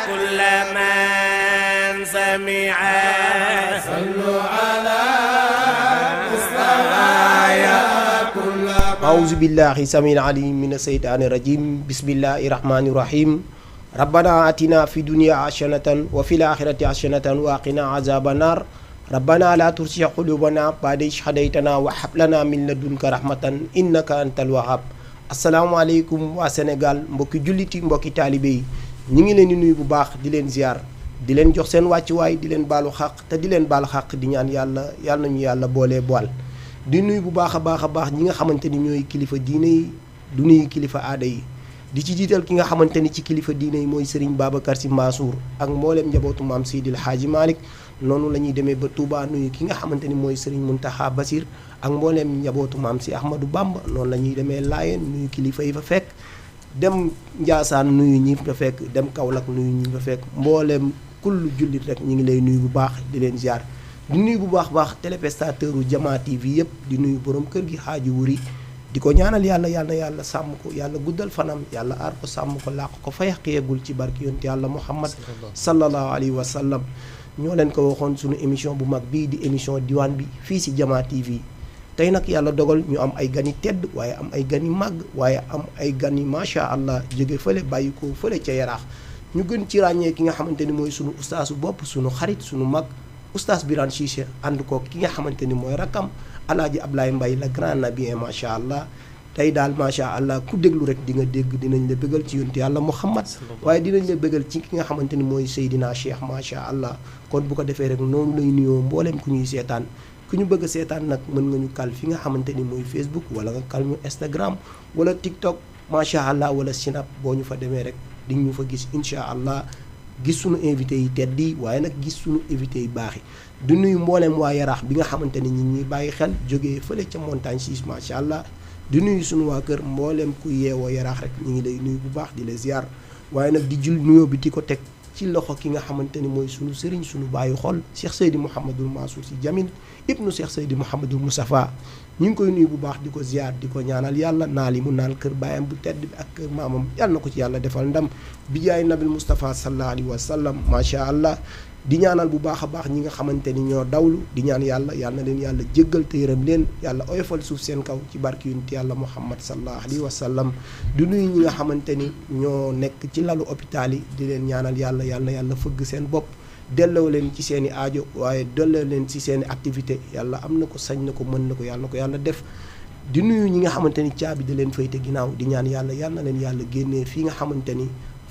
كل من سمع صلوا على أعوذ بالله السميع العليم من الشيطان الرجيم بسم الله الرحمن الرحيم ربنا آتنا في الدنيا حسنة وفي الآخرة حسنة وقنا عذاب النار ربنا لا تزغ قلوبنا بعد إذ هديتنا وهب لنا من لدنك رحمة إنك أنت الوهاب asalaamaaleykum waa Sénégal mbokki julliti mbokki taalibe yi ñu ngi leen di nuyu bu baax di leen ziar di leen jox seen wàccuwaay di leen baalu xaq te di leen baalu xaq di ñaan yàlla nañu yàlla boolee bool di nuyu bu baax a baax ñi nga xamante ni ñooy kilifa diine yi du nuyu kilifa aada yi di ci jiital ki nga xamante ni ci kilifa diine yi mooy Serigne Babacar Sy Mansour ak mbooleem njabootu maam Seydil Hadji Malick noonu la ñuy demee ba Touba nuyu ki nga xamante ni mooy Serigne Mountakha Bassir ak mbooleem njabootu maam si Ahmadou Bamba noonu la ñuy demee Laayeen nuyu kilifa yi fa fekk dem Njaasaan nuyu ñi fa fekk dem Kaolack nuyu ñi fa fekk mbooleem kullu jullit rek ñu ngi lay nuyu bu baax di leen ziar di nuyu bu baax téléspectateur u Jama TV yëpp di nuyu borom kër gi xaaji wuri di ko ñaanal yàlla sàmm ko yàlla guddal fanam yàlla aar ko sàmm ko làq ko fa yàq yeegul ci barki yonent yàlla Muhammad sallallahu alayhi wa sallam ñoo leen ko waxoon suñu émission bu mag bii di émission diwaan bi fii si Jama TV tey nag yàlla dogal ñu am ay gan yi tedd waaye am ay gan yi màgg waaye am ay gan yi macha allah jóge fële bàyyi ko fële ca yaraax ñu gën ci ràññee ki nga xamante ni mooy sunu ustaasu bopp sunu xarit sunu mag oustaz Birane Cissé ànd ko ki nga xamante ni mooy rakam alaaji Ablaye Mbaye la grand nabien macha allah tey daal macha allah ku déglu rek di nga dégg dinañ la bëggal ci yonent yàlla Muhammad waaye dinañ la bëggal ci ki nga xamante ni mooy Seydina Cheikh macha allah kon bu ko defee rek noonu lay nuyoo mbooleem ku ñuy seetaan ku ñu bëgg a seetaan nag mën nga ñu kal fi nga xamante ni mooy Facebook wala nga kal ñu Instagram wala TikTok macha allah wala Snap boo ñu fa demee rek di ñu fa gis incha allah gis suñu invité yi tedd yi waaye nag gis suñu invité yi baax yi du nuyu mbooleem waa yaraax bi nga xamante ni ñi ñuy bàyyi xel jógee fële ca montagne 6 macha allah di nuyu suñu waa kër mbooleem ku yeewoo yaraax rek ñu ngi lay nuyu bu baax di la ziar waaye nag di jul nuyoo bi di ko teg ci loxo ki nga xamante ni mooy suñu sëriñ suñu bàyyi xol Cheikh Seydi Mouhamadul Mansour Sy Djamil ibnu Cheikh Seydi Mouhamadul Moustapha ñu ngi koy nuyu bu baax di ko ziar di ko ñaanal yàlla naal yi mu naal kër baayam bu tedd bi ak kër maamam yàlla na ko ci yàlla defal ndam bi jaay nabil Moustapha sallallahu alayhi wa sallam macha allah di ñaanal bu baax a baax ñi nga xamante ni ñoo dawlu di ñaan yàlla na leen yàlla jéggal te yërëm leen yàlla oyofal suuf seen kaw ci barki yonent yàlla Muhammad sallallahu alayhi wa sallam di nuyu ñi nga xamante ni ñoo nekk ci lalu hôpital yi di leen ñaanal yàlla na yàlla fëgg seen bopp delloo leen ci seen i aajo waaye delloo leen ci seen i activité yàlla am na ko sañ na ko mën na ko yàlla na ko yàlla def di nuyu ñi nga xamante ni caabi da leen fayte ginnaaw di ñaan yàlla na leen yàlla génnee fii nga xamante ni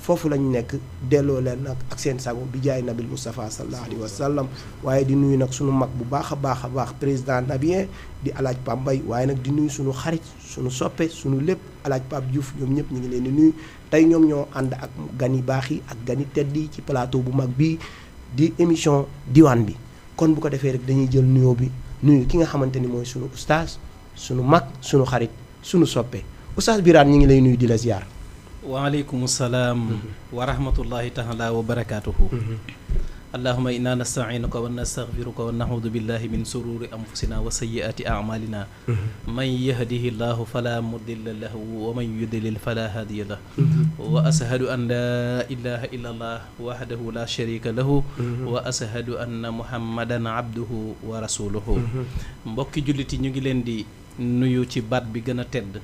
foofu lañu nekk delloo leen nag ak seen sago bi jaay nabil Moustapha sallallahu alayhi wa sallam waaye di nuyu nag suñu mag bu baax a baax président nabien di alaaj Pape Mbaye waaye nag di nuyu suñu xarit suñu soppe suñu lépp alaaj Pape Diouf ñoom ñëpp ñu ngi leen di nuyu tey ñoom ñoo ànd ak gan yi baax yi ak gan yi tedd yi ci plateau bu mag bii di émission diwaan bi kon bu ko defee rek dañuy jël nuyoo bi nuyu ki nga xamante ni mooy sunu oustaz sunu mag sunu xarit sunu soppe oustaz Birane ñi ngi lay nuyu di la ziar. waaleykum salaam wa rahmatullahi taala wa barakaatuhu. allahuma inna nastainuka wa nastaghfiruka wa nahudu billahi min sururi anfusina wa sayyiati amalina man yahdihi llahu fala mudilla lahu wa man yudlil fala hadiya lahu wa ashhadu an la ilaha illa allah wahdahu la sharika lahu wa ashhadu anna muhammadan abduhu wa rasuluhu. mbokki julliti ñu ngi leen di nuyu ci baat bi gën a tedd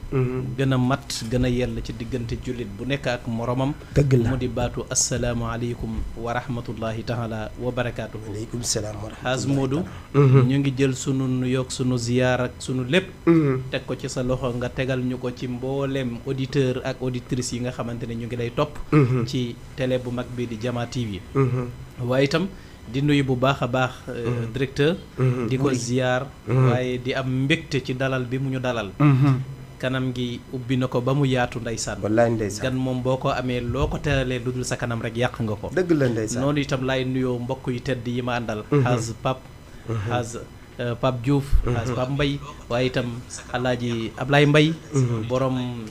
gën a mat gën a yell ci diggante jullit bu nekk ak moromam mu di baatu asalaamaaleykum wa rahmatullahi taala wa barakaatuhu. aleykum salaam wa rahmatullahi Haaj Moodu ñu ngi jël sunu nuyoog sunu ziyaar ak sunu lépp teg ko ci sa loxo nga tegal ñu ko ci mbooleem auditeur ak auditrice yi nga xamante ne ñu ngi lay topp ci télé bu mag bi di Jama TV waaye itam di nuyu bu baax a baax directeur di ko ziyaar waaye di am mbégte ci dalal bi mu ñu dalal kanam gi ubbi na ko ba mu yaatu ndeysaan wallaay ndeysaan gan moom boo ko amee loo ko teralee lu dul sa kanam rek yàq nga ko dëgg la ndeysaan noonu itam laay nuyoo mbokk yu tedd yi ma àndal Haaj Pape Diouf Haaj Pape Mbaye waaye itam alaaji Ablaye Mbaye borom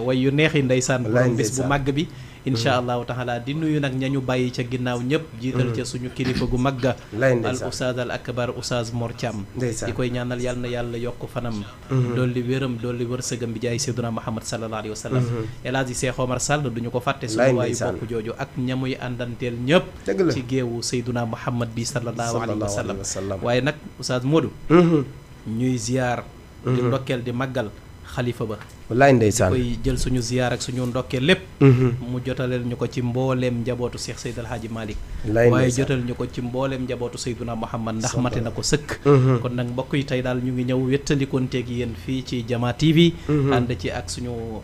way yu neex yi ndeysaan borom bis bu màgg bi incha allahu taala di nuyu nag ñañu bàyyi ca ginnaaw ñëpp jiital ca suñu kilifa gu magga al oustaz al akbar oustaz Mor Thiam di koy ñaanal yàlla na yàlla yokk fanam dolli wéram dolli wërsëgam bi jaay seyduna Muhammad sallallahu alayhi wa sallam El Hadji Cheikh Omar Sall duñu ko fàtte suñu waayu bopp jooju ak ñamuy àndanteel ñëpp ci géewu seyduna Muhammad bi sallallahu alayhi wa sallam waaye nag oustaz Modou ñuy ziyaar di ndokkeel di màggal xalifa ba wallaay ndeysaan koy jël suñu ziyaar ak suñu ndokkeel lépp mu jotaleel ñu ko ci mbooleem njabootu Cheikh Seyd El Hadji Malick waaye jotal ñu ko ci mbooleem njabootu Seyduna Muhammad ndax mate na ko sëkk kon nag mbokk yi tey daal ñu ngi ñëw wéttalikoonteeg yéen fii ci Jama TV ànd ci ak suñu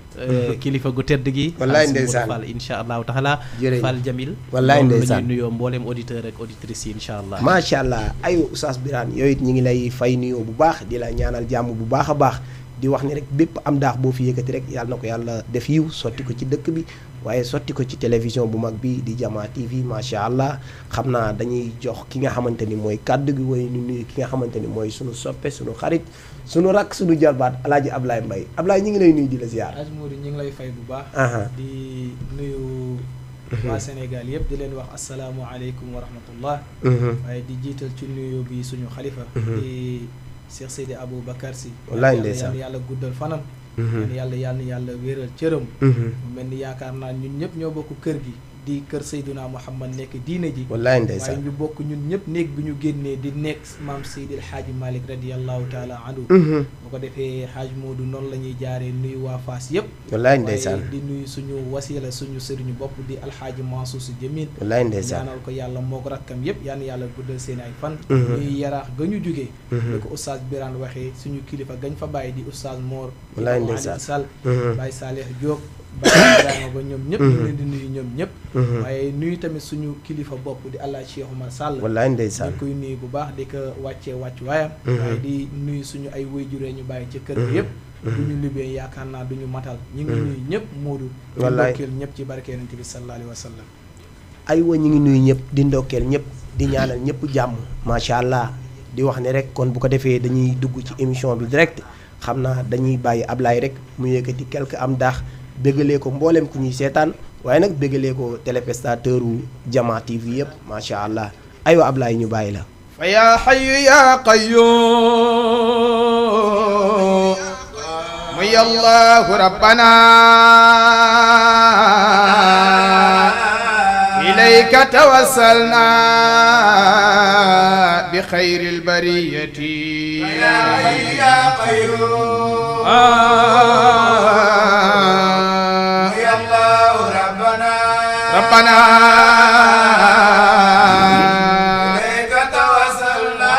kilifa gu tedd gi wallaay ndeysaan Fall insha allahu taala Fall Jamil wallaay ndeysaan ñu nuyoo mbooleem auditeur ak auditrice yi insha allah macha allah ayo Oustaz Birane yooyu it ñu ngi lay fay nuyoo bu baax di la ñaanal jàmm bu baax a baax di wax ni rek bépp am daax boo fi yëkkati rek yàlla na ko yàlla def yiw sotti ko ci dëkk bi waaye sotti ko ci télévision bu mag bi di Jama TV macha allah xam naa dañuy jox ki nga xamante ni mooy kàddu gi waaye ñu nuyu ki nga xamante ni mooy sunu soppe sunu xarit sunu rak sunu jarbaat Alaaji Ablaye Mbaye Ablaye ñu ngi lay nuyu di la ziar. Aj Modou ñu ngi lay fay bu baax. di nuyu waa Sénégal yëpp di leen wax asalaamualeykum wa rahmatullah. waaye di jiital ci nuyu bi suñu xalifa. di Cheikh Seydi Aboubacar Sy. wallaay ndeysaan yàlla guddal fanam. yàlla wéeral cëram. mu mel ni yaakaar naa ñun ñëpp ñoo bokk kër gi. di kër Seydina Muhammad nekk diine ji. wallaay ndeysaan waaye ñu bokk ñun ñëpp néeg bi ñu génnee di nekk maam Seydi El Hadji Malick radiyallahu taala anhu. bu ko defee Hadj Modou noonu la ñuy jaaree nuyu waa Fass yëpp. wallaay ndeysaan waaye di nuyu suñu wasila suñu sëriñu bopp di alxaaji Mansour Sy Djamil. wallaay ndeysaan ñaanal ko yàlla moog rakkam yëpp yal na yàlla guddal seen ay fan. ñuy yaraax ga ñu jugee. li ko oustaz Birane waxee suñu kilifa gañ fa bàyyi di oustaz Mor. wallaay ndeysaan Sall. Baye Saleh Diop. Baye ba ñoom ñëpp ñu leen di nuyu ñoom ñëpp. waaye nuyu tamit suñu kilifa bopp di allah Cheikh Omar Sall. wallaay ndeysaan ñu koy nuyu bu baax di ko wàccee wàccu waayam. waaye di nuyu suñu ay waajur ñu bàyyi ci kër gi yëpp. du ñu libee yaakaar naa du ñu matal. ñu ngi nuyu ñëpp Modou. wallaay di ndokkeel ñëpp ci barke Yonent bi sallallahu alayhi wa sallam. aywa ñu ngi nuyu ñëpp di ndokkeel ñëpp di ñaanal ñëpp jàmm macha allah di wax ne rek kon bu ko defee dañuy dugg ci émission bi direct xam naa dañuy bàyyi Ablaye rek mu yëkkati quelque am daax bégalee ko mboolem ku ñuy seetaan waaye nag bégalee ko téléspectateur u Jama TV yëpp macha allah aywa Ablaye ñu bàyyi la. fa yaa hayyu yaa qayyum mu yallahu rabbana ilayka tawassalna bi xayril bariyati ya hayyu ya qayyum ya Allah rabbana ilayka tawassalna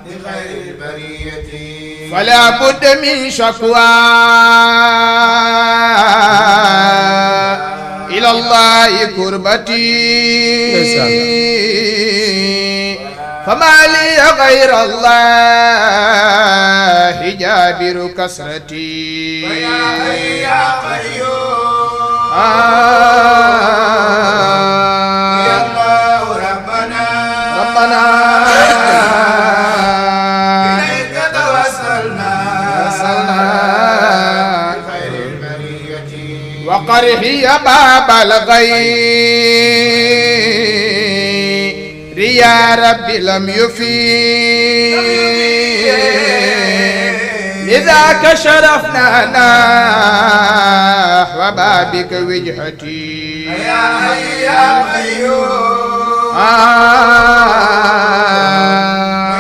bi xayril bariyati fala budda min shakwa إلى الله كربتي فما لي غير الله جابر كسرتي يا حي يا قيوم يا الله ربنا إليك توسلنا بخير البرية وقرحي باب الغير يا رب لم يفيد لذاك شرفنا نحو بابك وجهتي يا حي يا قيوم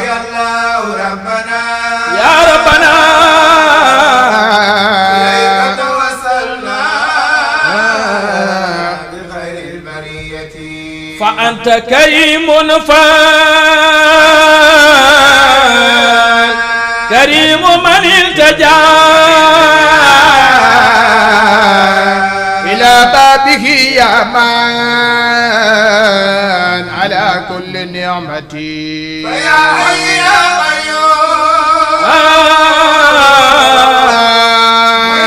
يا الله ربنا يا ربنا فأنت كريم فان كريم من التجا إلى بابه يا من على كل نعمتي فيا حي يا قيوم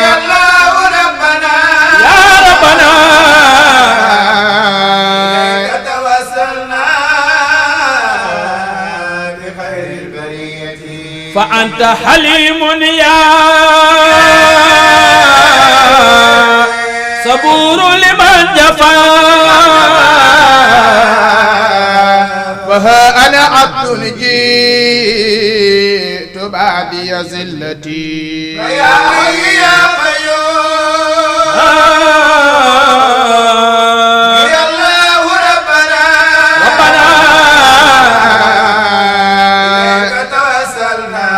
يا الله ربنا يا ربنا فأنت حليم يا صبور لمن جفا وها أنا عبد جئت بعدي زلتي يا حي يا قيوم يا الله ربنا إليك توسلنا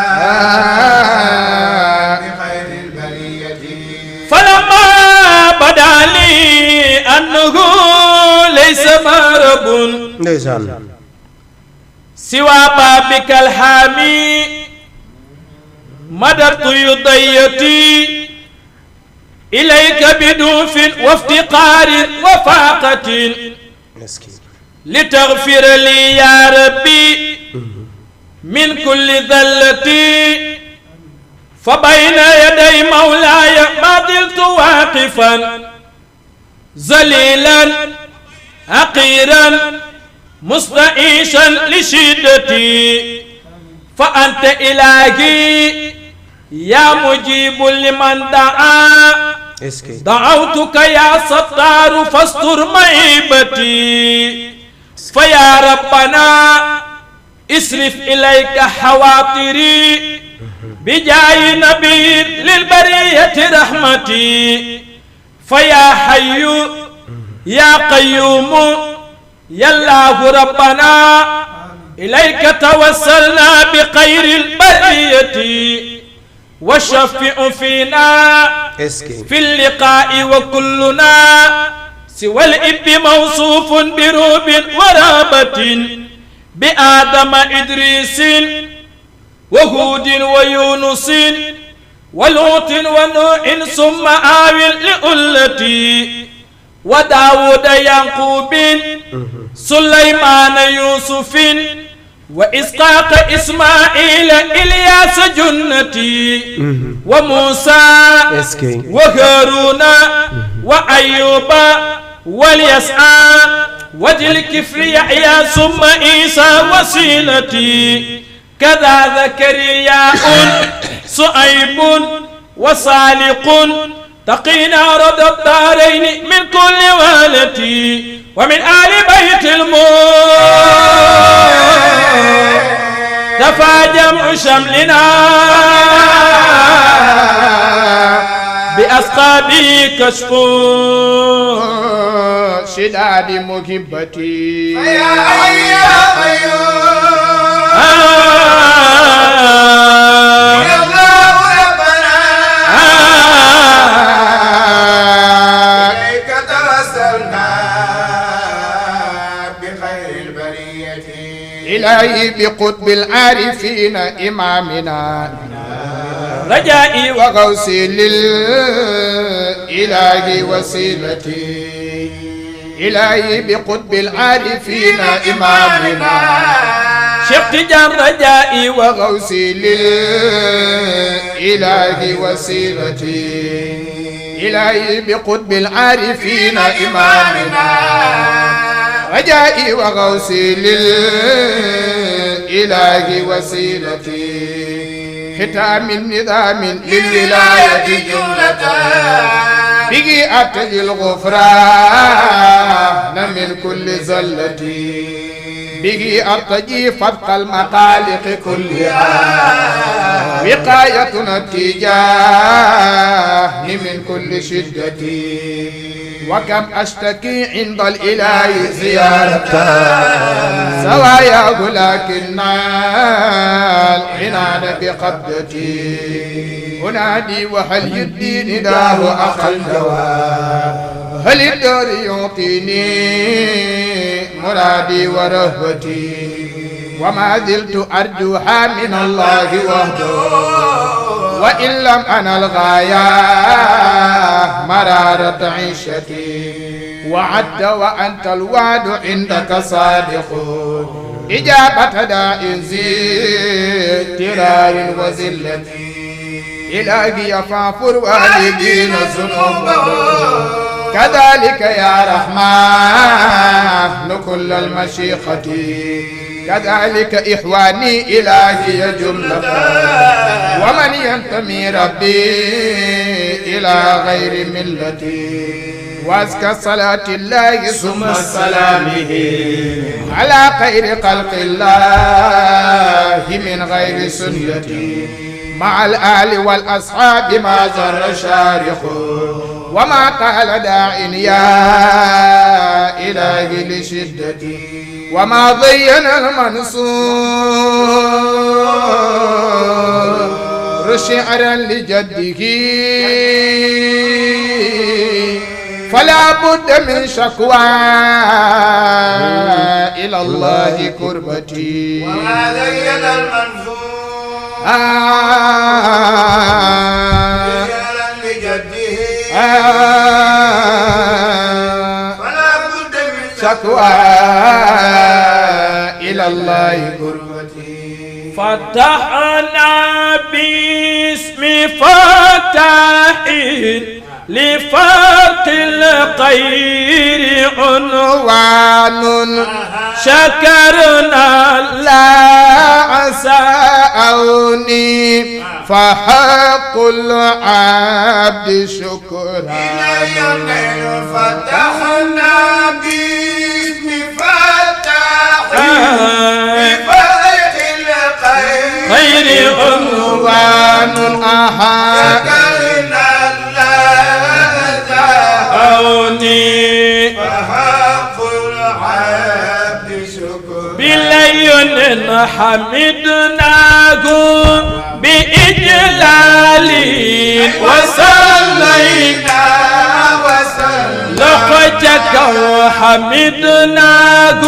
بخير البرية فلما بدا لي أنه ليس مرب ndeysaan سوى بابك الحامي مددت يضيتي إليك بدوف وافتقار وفاقة لتغفر لي يا ربي من كل ذلتي فبين يدي مولاي ما زلت واقفا ذليلا حقيرا مستعيشا لشدتي فأنت إلهي يا مجيب لمن دعا دعوتك يا ستار فاستر مهيبتي فيا ربنا اسرف إليك حواطري بجاي نبي للبرية رحمتي فيا حي يا قيوم يا الله ربنا إليك توسلنا بخير البرية وشفع فينا في اللقاء وكلنا سوى الإب موصوف بروب ورابة بآدم إدريس وهود ويونس ولوط ونوح ثم آوٍ لأولتي وداود يعقوب سليمان يوسف وإسحاق إسماعيل إلياس جنتي وموسى وهارون وأيوب واليسع والكفر يحيى ثم عيسى وسيلتي كذا زكريا صعيب وصالح تقينا رد الدارين من كل والتي ومن آل بيت تفا جمع شملنا بأسقابي كشف شداد محبتي يا حي يا قيوم يا الله ربنا إليك توسلنا بخير البرية إلهي بقطب العارفين إمامنا رجائي وغوصي للإله وسيلتي إلهي بقطب العارفين إمامنا شيخ تجان رجائي وغوصي للإله وسيلتي إلهي بقطب العارفين إمامنا رجائي وغوصي للإله وسيلتي ختام النظام للولاية جملة بقي أبتغي الغفران من كل زلتي بقي أبتغي فتق المخالق كلها وقايتنا التجاه من كل شدتي وكم أشتكي عند الإله زيارة سواياه لكن العنان بقبضتي أنادي وهل يدي نداه أخ الجواب هل الدار يعطيني مرادي ورهبتي وما زلت أرجوها من الله وحده وإن لم أنا الغاية مرارة عيشتي وعد وأنت الوعد عندك صادق إجابة داء ذي اضطرار وذلتي إلهي فاغفر والدين ذنوبهم كذلك يا رحمن كل المشيخة كذلك إخواني إلهي جملة ومن ينتمي ربي إلى غير ملتي وأزكى صلاة الله ثم سلامه على خير خلق الله من غير سنيتي مع الآل والأصحاب ما زر شارخ وما قال داع يا إلهي لشدتي وما ضين المنصور شعرا لجده فلا بد من شكوى إلى الله كربتي وما ضين المنصور شعرا لجده فلا بد من شكوى إلى الله كربتي فتحنا باسم فتح لفرق الخير عنوان شكرنا لا سأوني فحق العبد شكرا فتحنا باسم فتح بفتح خير عنوان شكرنا أوني فحق العبد شكر بليل حمدناه بإجلال وصلينا لقجك وحمدناه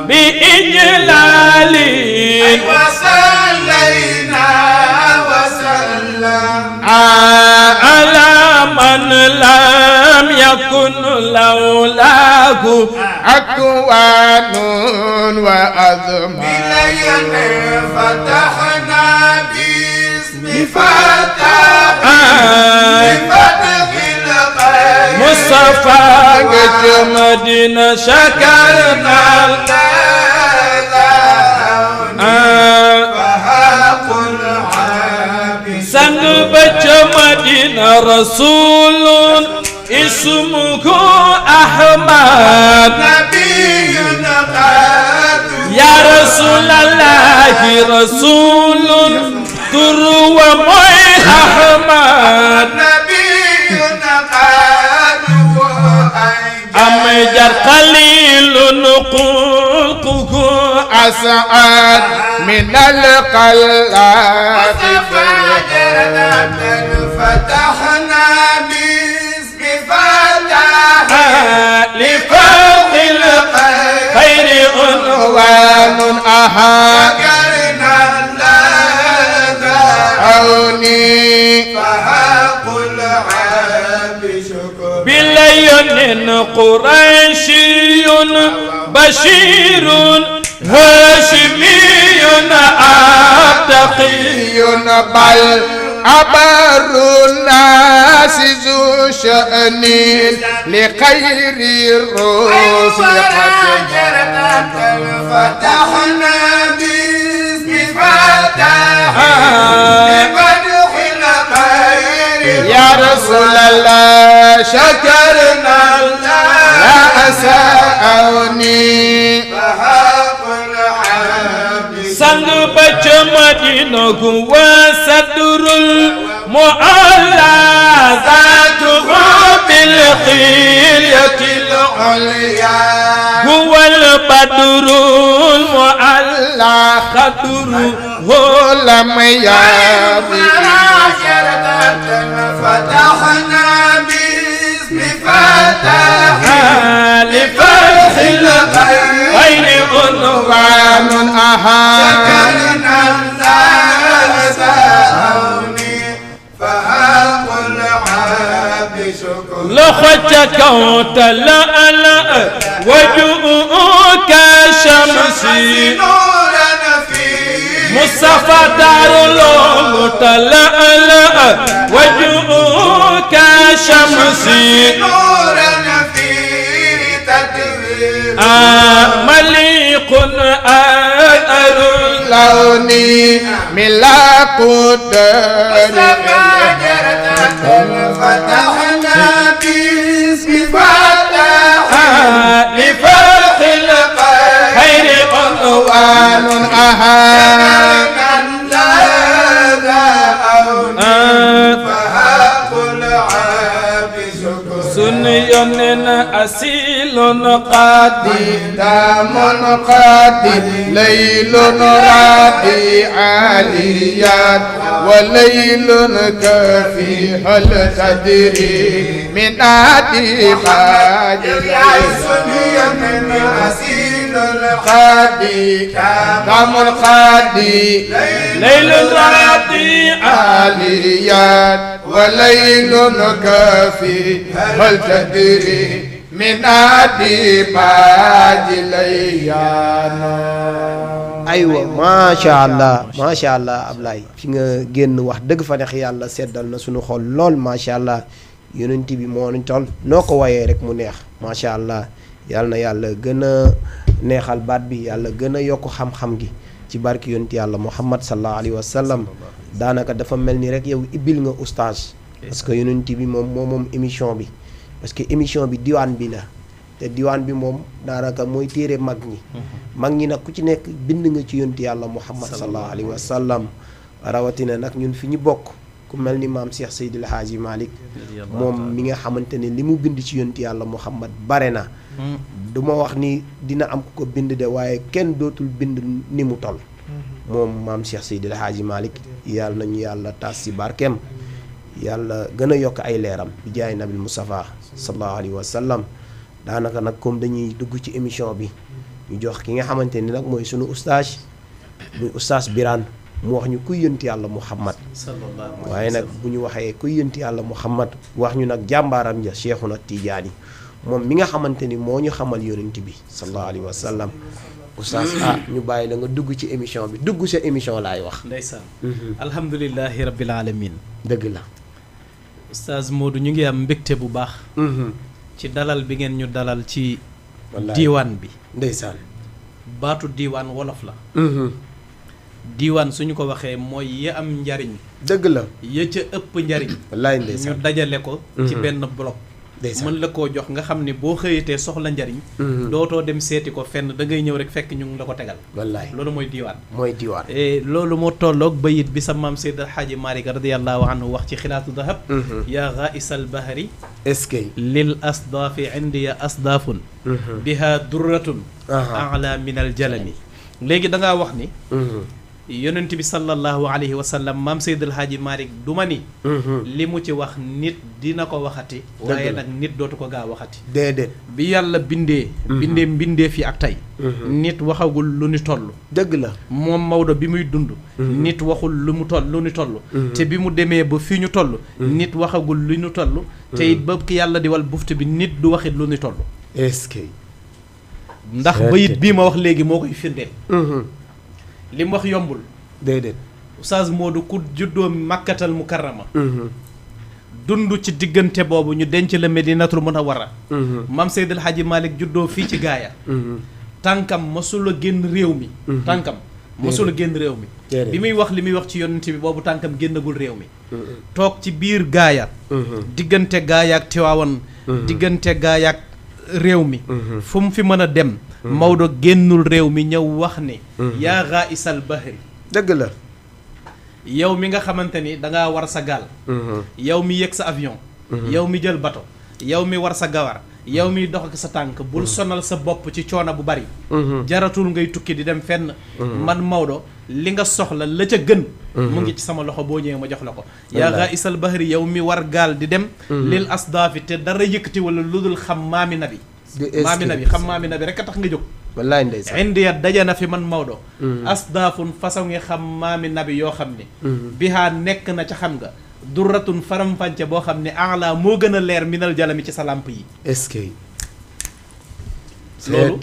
بإجلال وصلينا وسلم على من لم يكن لولاه أكوان وأذمان بليل فتحنا باسم فتح بفتح الخير مصطفى مدينة شكرنا فحق العبد سنبت مدينة رسول اسمه أحمد نبي قد يا رسول الله رسول ذو ومي أحمد نبي قد أمجر قليل نقلقه أسعد من القلب فتحنا باسم فتح لفوق الخير عنوان أحد شكرنا عوني فحق العبد شكر بليل قريشي بشير هاشمي أتقي بل أبر الناس ذو شأن لخير الرسل فتحنا باسم فتح بفتح الخير يا رسول الله شكرنا لا أساءوني فحق العبد سنبت مدينة وصدر المعلى ذاته بالخيلة العليا هو البدر المعلى قدره لم يبي فتحنا باسم فتح لفتح الخير عنوان شكرنا الناس أوني فحق العبد شكر لخجك وتلألأ وجوهك شمسي نورا فيه مصطفى دار الله تلألأ وجوهك كشمس نورا في تدوير مليق آل لوني ملا قدر فتحنا باسم فتح لفتح الخير وان أهان فهاق العاب شكر سني أسيل قادي دام قادي ليل رادي عاليات وليل كفي هل تدري من آدي باجي من أسيل قادي دام قادي ليل رادي عاليات وليل كفي هل تدري من آدي باجي ليانا aywa macha allah Ablaye fi nga génn wax dëgg fa neex yàlla seddal na suñu xol lool macha allah yonent bi moo ñu toll noo ko wayee rek mu neex macha allah yàlla na yàlla gën a neexal baat bi yàlla gën a yokk xam-xam gi ci barki yonent yàlla Muhammad sallallahu alayhi wa sallam daanaka dafa mel ni rek yow ibbil nga oustaz parce que yonent bi moom émission bi parce que émission bi diwaan bi la te diwaan bi moom daanaka mooy téere mag ñi nag ku ci nekk bind nga ci yonent yàlla Muhammad sallallahu alayhi wa sallam rawatina nag ñun fi ñu bokk ku mel ni maam Cheikh Seydil Hadji Malick moom mi nga xamante ne li mu bind ci yonent yàlla Muhammad bare na du ma wax ni dina am ku ko bind de waaye kenn dootul bind ni mu toll moom maam Cheikh Seydil Hadji Malick yàlla nañu yàlla taas ci barkeem yàlla gën a yokk ay leeram bi jaay nabil Mustafa sallallahu alayhi wa sallam daanaka nag comme dañuy dugg ci émission bi ñu jox ki nga xamante ni nag mooy sunu ustaas muy ustaas Birane mu wax ñu kuy yonent yàlla Muhammad waaye nag bu ñu waxee kuy yonent yàlla Muhammad wax ñu nag jàmbaaram ja Cheikhuna Tijaani moom mi nga xamante ni moo ñu xamal yonent bi sallallahu alayhi wa sallam ustaas ñu bàyyi la nga dugg ci émission bi dugg sa émission laay wax ndeysaan alhamdulillahi rabbil alamin dëgg la ustaas Modou ñu ngi am mbégte bu baax ci dalal bi ngeen ñu dalal ci diiwaan bi ndeysaan baatu diiwaan wolof la diiwaan suñu ko waxee mooy ya am njariñ dëgg la ya ca ëpp njariñ wallaay ñu ndeysaan dajale ko ci benn bloc mën la koo jox nga xam ne boo xëyatee soxla njariñ dootoo dem seeti ko fenn da ngay ñëw rek fekk ñu ngi la ko tegal wallaay loolu mooy diiwaan mooy diwaan loolu moo tolloog bayit bi sa maam Seyd Alxaaji Maalik radiyallahu anhu wax ci xilaatu dahab yaa ghaisal bahri est-ce que lil asdaafi indiya asdaafun biha durratun ala min al jalami léegi da ngaa wax ni yonent bi sallallahu alayhi wa sallam maam Seyd Alxaaji Maalik du ma ni li mu ci wax nit dina ko waxati waaye nag nit dootu ko gaa waxati déedéet bi yàlla bindee fi ak tey nit waxagul lu ni toll dëgg la moom Maodo bi muy dund nit waxul lu ni toll te bi mu demee ba fi ñu toll nit waxagul lu ñu toll te it ba ki yàlla di wal bufte bi nit du waxit lu ni toll est-ce que ndax bayit bii ma wax léegi moo koy firndeel li mu wax yombul déedéet Oustaz Modou ku juddoo Makkatal Mukarrama dund ci diggante boobu ñu denc la Medinatul Munawwara maam Seyd El Hadji Malick juddoo fii ci gaaya tànkam masula génn réew mi tànkam masula génn réew mi bi muy wax li muy wax ci yonent bi boobu tànkam génnagul réew mi toog ci biir gaaya diggante gaaya ak Tiwaawan diggante gaaya ak réew mi fu mu fi mën a dem Maodo génnul réew mi ñëw wax ni yaa ghaisal bahri dëgg la yow mi nga xamante ni dangaa war sa gaal yow mi yëg sa avion yow mi jël bato yow mi war sa gawar yow mi dox ak sa tànk bul sonal sa bopp ci coono bu bari jaratul ngay tukki di dem fenn man Maodo li nga soxla la ca gën mu ngi ci sama loxo boo ñëwee ma jox la ko yaa ghaisal bahri yow mi war gaal di dem lil asdaafi te dara yëkkati wala lu dul xam maami nabi xam maami nabi rek a tax nga jóg wallaay ndeysaan indiya dajana fi man Maodo asdaafun façon ngi xam maami nabi yoo xam ne bihaa nekk na ca xam nga durratun faram-fànce boo xam ne ala moo gën a leer minal jalami ci sa làmp yi est-ce que loolu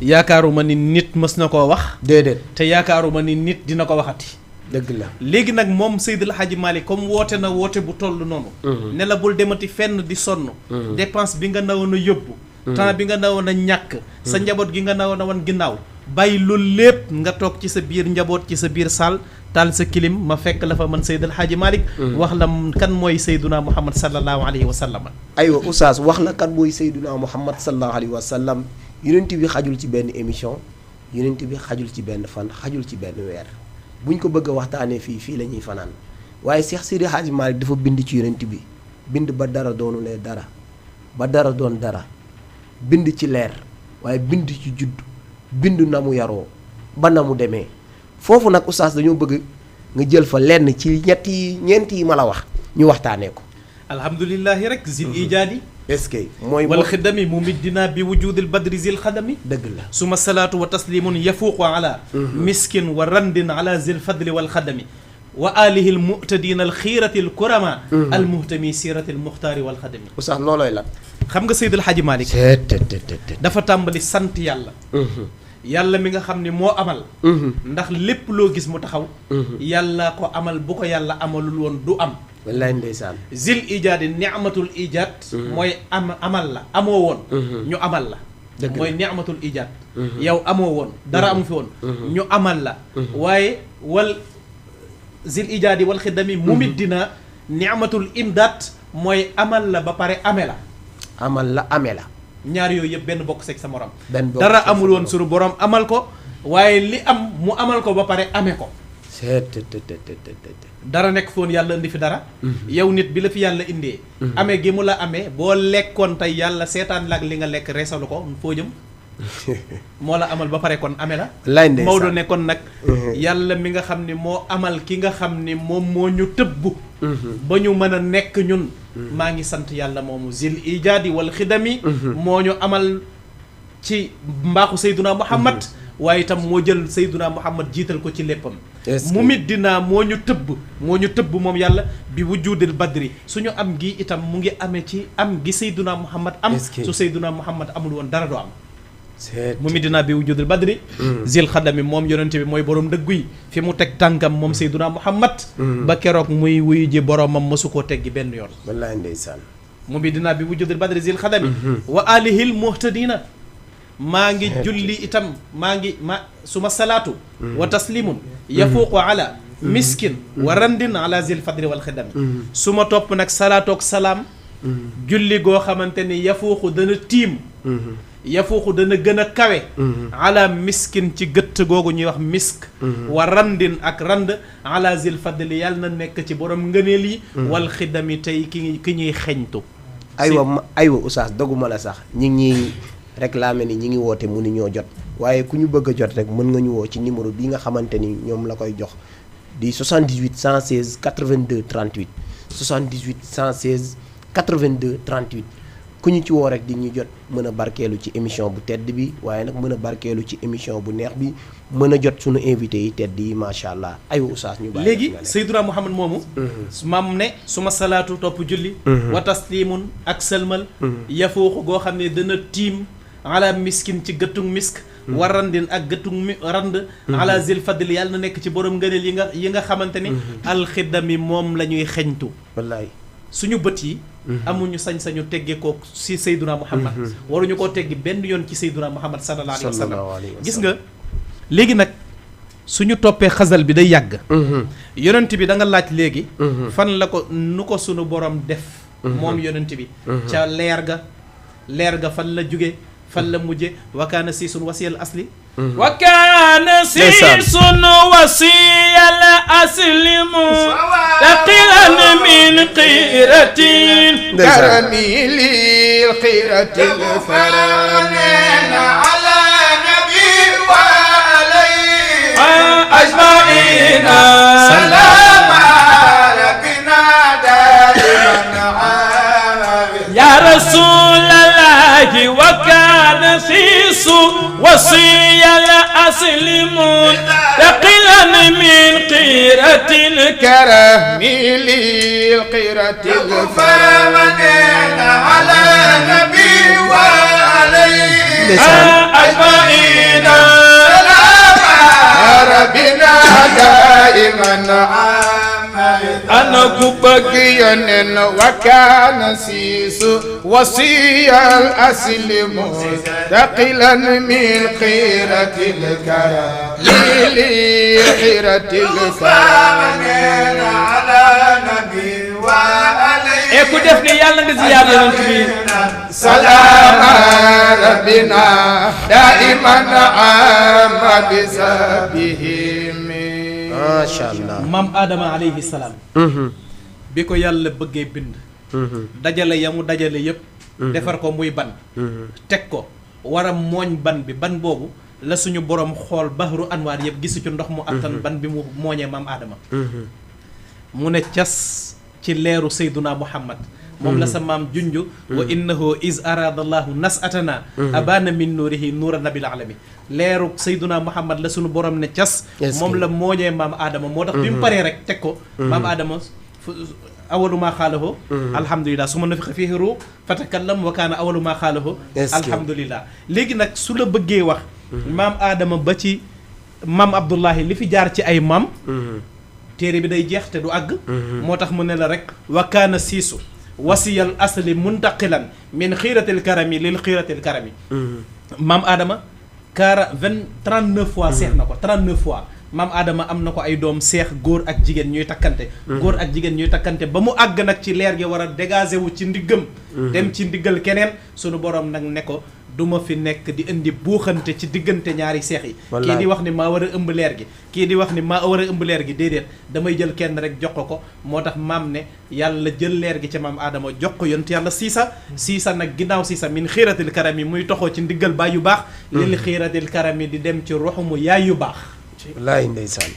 yaakaaruma ni nit mës na koo wax déedéet te yaakaaruma ni nit dina ko waxati dëgg la léegi nag moom Seydil Hadji Malick comme woote na woote bu toll noonu ne la bul demati fenn di sonn dépense bi nga nawoon a yóbbu temps bi nga nawoon a ñàkk sa njaboot gi nga nawoon a wan ginnaaw bàyyi loolu lépp nga toog ci sa biir njaboot ci sa biir saal taal sa kilim ma fekk la fa man Seydil Hadji Malick wax la kan mooy Seyduna Muhammad sallallahu alayhi wa sallam. aywa oustaz wax la kan mooy Seyduna Muhammad sallallahu alayhi wa sallam yonent bi xajul ci benn émission yonent bi xajul ci benn fan xajul ci benn weer buñ ko bëgg a waxtaanee fii la ñuy fanaan waaye Cheikh Seydi Hadji Malick dafa bind ci yonent bi bind ba dara doonulee dara ba dara doon dara bind ci leer waaye bind ci judd bind na mu yaroo ba na mu demee foofu nag oustaz dañoo bëgg nga jël fa lenn ci ñeent yi ma la wax ñu waxtaanee ko. alhamdulilahi rek zil ijaadi est-ce que mooy wal xidami mu middina bi wujudil badri zil xadami dëgg la suma salaatu wa taslimun yafuuqu ala miskin wa randin ala zil fadli wal xadami wa alihi al mu'tadina al xiirati al kurama al muhtami sirati al muxtaari wal xadami. oustaz loolooy lan. xam nga Seydil Hadji Malick dafa tàmbali sant yàlla yàlla mi nga xam ne moo amal ndax lépp loo gis mu taxaw yàlla ko amal bu ko yàlla amalul woon du am wallaay ndeysaan zil ijaadi ni'matul ijaad mooy amal la amoo woon ñu amal la mooy ni'matul ijaad yow amoo woon dara amu fi woon ñu amal la waaye wal zil ijaadi wal xidami mumiddina ni'matul imdaad mooy amal la ba pare ame la amal la ame la ñaar yooyu yëpp benn bokk seeg sa morom dara amul woon sunu borom amal ko waaye li am mu amal ko ba pare ame ko dara nekk foon yàlla indi fi dara yow nit bi la fi yàlla indee amee gi mu la amee boo lekkoon tey yàlla seetaan la ak li nga lekk reesalu ko foo jëm moo la amal ba pare kon ame la Maodo ne kon nag yàlla mi nga xam ni moo amal ki nga xam ni moom moo ñu tëbb ba ñu mën a nekk ñun maa ngi sant yàlla moomu zil ijaadi wal xidami moo ñu amal ci mbaaxu Seyduna Muhammad waaye itam moo jël Seyduna Muhammad jiital ko ci léppam mu mit dinaa moo ñu tëbb moom yàlla bi wujudil badri suñu am gi itam mu ngi amee ci am gi Seyduna Muhammad am su Seyduna Muhammad amul woon dara doo am mu mit dinaa bi wujudil badri zil xadami moom yonente bi mooy borom dëggu yi fi mu teg tànkam moom Seyduna Muhammad ba keroog muy wuyu ji boromam mosu koo teggi benn yoon wallaay ndeysaan mu mit dinaa bi wujudil badri zil xadami wa alihil muhtadina maa ngi julli itam suma salaatu wa taslimun yafuuqu ala miskin wa randin ala zil fadri wal xidami su ma topp nag salaatoog salaam julli goo xamante ni yafuuqu dana tiim yafuuqu dana gën a kawe ala miskin ci gëtt googu ñuy wax misk wa randin ak rand ala zil fadli yàlla na nekk ci borom ngëneel yi wal xidami tey ki ñuy xeñtu aywa oustaz doguma la sax ñi réclamé ni ñi ngi woote mënu ñoo jot waaye ku ñu bëgg a jot rek mën nga ñu woo ci numéro bi nga xamante ni ñoom la koy jox di 78 116 82 38 78 116 82 38 ku ñu ci woo rek di ñu jot mën a barkeelu ci émission bu tedd bi waaye nag mën a barkeelu ci émission bu neex bi mën a jot suñu invité yi tedd yi macha allah aywa oustaz ñu bàyyi léegi Seydina Muhammad moomu maam ne suma salaatu topp julli wa taslimun ak sëlmal yafuuxu goo xam ne dana tiim ala miskin ci gëttug misk warandin ak gëttug rand ala zil fadli yàlla na nekk ci borom ngëneel yi nga xamante ni alxidami moom la ñuy xeñtu wallaay suñu bët yi amuñu sañ-sañu tegge ko si Seyduna Muhammad waruñu koo teggi benn yoon ci Seyduna Muhammad sallallahu alayhi wa sallam gis nga léegi nag suñu toppee xasal bi day yàgg yonent bi da nga laaj léegi fan la ko nu ko suñu borom def moom yonent bi ca leer ga fan la jóge fan la mujje wakaana siisun wasiyal asli wakaana siisun wasiyal asli mustaqilan min qiratin karami lil qiratil faramin ala nabi wa alayhi ajmaina salama rabbina daiman ya rasulallahi wakaana siisun wasiyal asli muntaqilan min qiratin karami lil qiratil faramin ala nabi wa alayhi ajmaina salama rabbina daiman bëgg yonen wa kaana siisu wasiyal asli mustaqilan min xiratil karam li xiratil karam ala nabi wa alayhi e ku def ni yàlla nga ziyaar yonent bi salaama rabbina daiman amad sabihim macha allah. maam Adama alayhi salaam. bi ko yàlla bëggee bind. dajale yamu dajale yëpp. defar ko muy ban. teg ko war a mooñ ban bi ban boobu la suñu borom xool bahru anwaar yëpp gisu ci ndox mu attan ban bi mu mooñee maam Adama. mu ne cas ci leeru Seyduna Muhammad. moom la sa maam junju wa innahu is aradallahu nasatana abana min nuurihi nuura nabil alami leeru Seyduna Muhammad la suñu borom ne cas moom la mooñee maam Adama moo tax bi mu paree rek teg ko maam Adama awalu maa xaalahu alhamdulilah su ma nafixa fiihi ruux fatakallam wa kaana awalu maa xaalahu alhamdulilah léegi nag su la bëggee wax maam Adama ba ci maam Abdullahi li fi jaar ci ay maam téere bi day jeex te du àgg moo tax mu ne la rek wa kaana siisu wasiyal asli muntaqilan min xiiratil karami lil xiiratil karami maam Adama 39 fois seex na ko 39 fois maam Adama am na ko ay doom seex góor ak jigéen ñuy takkante góor ak jigéen ñuy takkante ba mu àgg nag ci leer gi war a dégager wu ci ndiggam dem ci ndiggal keneen sunu borom nag ne ko du ma fi nekk di indi buuxante ci diggante ñaari seex yi kii di wax ni maa war a ëmb leer gi kii di wax ni maa war a ëmb leer gi déedéet damay jël kenn rek jox ko moo tax maam ne yàlla jël leer gi ca maam Adama jox ko yonent yàlla siisa nag ginnaaw siisa min xiiratil karam yi muy toxoo ci ndiggal baay yu baax lil xiiratil karam yi di dem ci roxumu yaay yu baax wallaahi ndeysaan.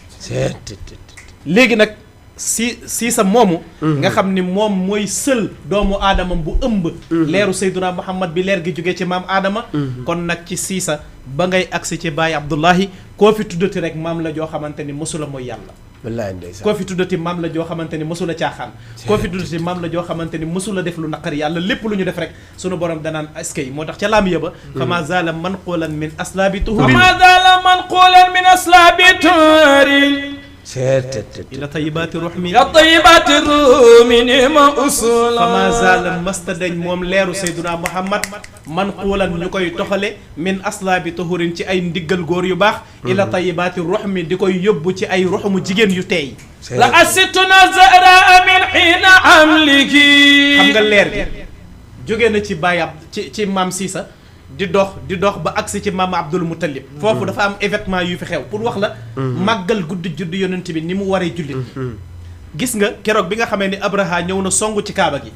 léegi nag siisa moomu nga xam ni moom mooy sël doomu aadama bu ëmb leeru Seyduna Muhammad bi leer gi jógee ci maam Adama kon nag ci siisa ba ngay agsi ci Baay Abdullahi koo fi tuddati rek maam la joo xamante ni mësula mooy yàlla wallaahi ndeysaan. koo fi tuddati maam la joo xamante ni mësula caaxaan koo fi tuddati maam la joo xamante ni mësula def lu naqari yàlla lépp lu ñu def rek sunu borom danaan askay moo tax ca laam yëba fama zala manqulan min aslaabi tuhurin fama zala manqulan min aslaabi tuhurin ila tayibaati ruhmi ila tayibaati ruhmi ni ma usul fama zala masta dañ moom leeru Seyduna Muhammad man xuulan ñu koy toxale min aslaabi tuhurin ci ay ndiggal góor yu baax ila tayibaati ruhmi di koy yóbbu ci ay ruxmu jigéen yu teey la asituna zara min xiina amliki xam nga leer gi jóge na ci Baay ci maam Siisa di dox ba agsi ci maam Abdul Muttalib foofu dafa am événement yu fi xew pour wax la màggal guddi juddu yonent bi ni mu waree jullit gis nga keroog bi nga xamee ni Abraha ñëw na songu ci kaaba gi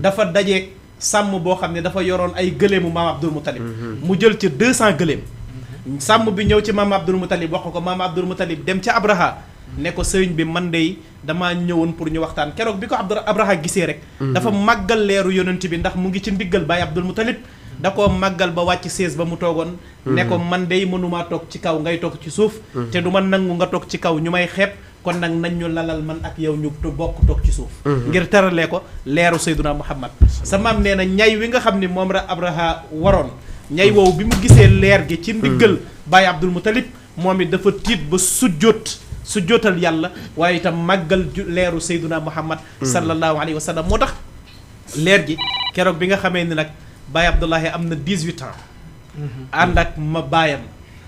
dafa dajeeg sàmm boo xam ne dafa yoroon ay gëléemu maam Abdul Muttalib mu jël ci 200 gëléem sàmm bi ñëw ci maam Abdul Muttalib wax ko maam Abdul Muttalib dem ci Abraha ne ko sëriñ bi man de damaa ñëwoon pour ñu waxtaan keroog bi ko Abraha gisee rek dafa màggal leeru yonent bi ndax mu ngi ci ndiggal Baay Abdul Muttalib da koo màggal ba wàcc sées ba mu toogoon ne ko man de mënumaa toog ci kaw ngay toog ci suuf te du ma nangu nga toog ci kaw ñu may xeeb kon nag nañ ñu lalal man ak yow ñu bokk toog ci suuf ngir teralee ko leeru Seyduna Muhammad sa maam nee na ñay wi nga xam ni moom la Abraha waroon ñay woowu bi mu gisee leer gi ci ndiggal Baay Abdul Muttalib moom it dafa tiit ba sujjootal yàlla waaye itam màggal leeru Seyduna Muhammad sallallahu alayhi wa sallam moo tax leer gi keroog bi nga xamee ni nag Baay Abdullahi am na 18 ans ànd ak ma baayam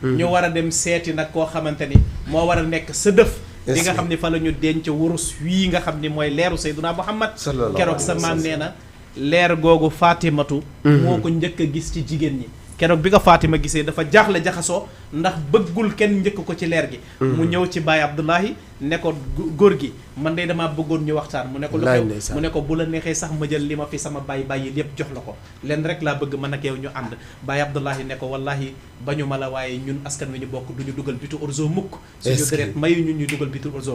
ñu war a dem seeti nag koo xamante ni moo war a nekk sa dëf li nga xam ni fa la ñu denc wurus wii nga xam ni mooy leeru Seyduna Muhammad keroog sa maam nee na leer googu Fatimatu moo ko njëkk a gis ci jigéen ñi keroog bi ko Fatima gisee dafa jaaxle jaxasoo ndax bëggul kenn njëkk ko ci leer gi mu ñëw ci Baay Abdullahi ne ko góor gi man de damaa bëggoon ñu waxtaan mu ne ko lu xew mu ne ko bu la neexee sax ma jël li ma fi sama bàyyi yépp jox la ko leen rek laa bëgg man ak yow ñu ànd Baay Abdullahi ne ko wallahi bañu ma la waaye ñun askan wi ñu bokk du ñu dugal bitu orzo mukk suñu deret mayu ñun ñu dugal bitu orzo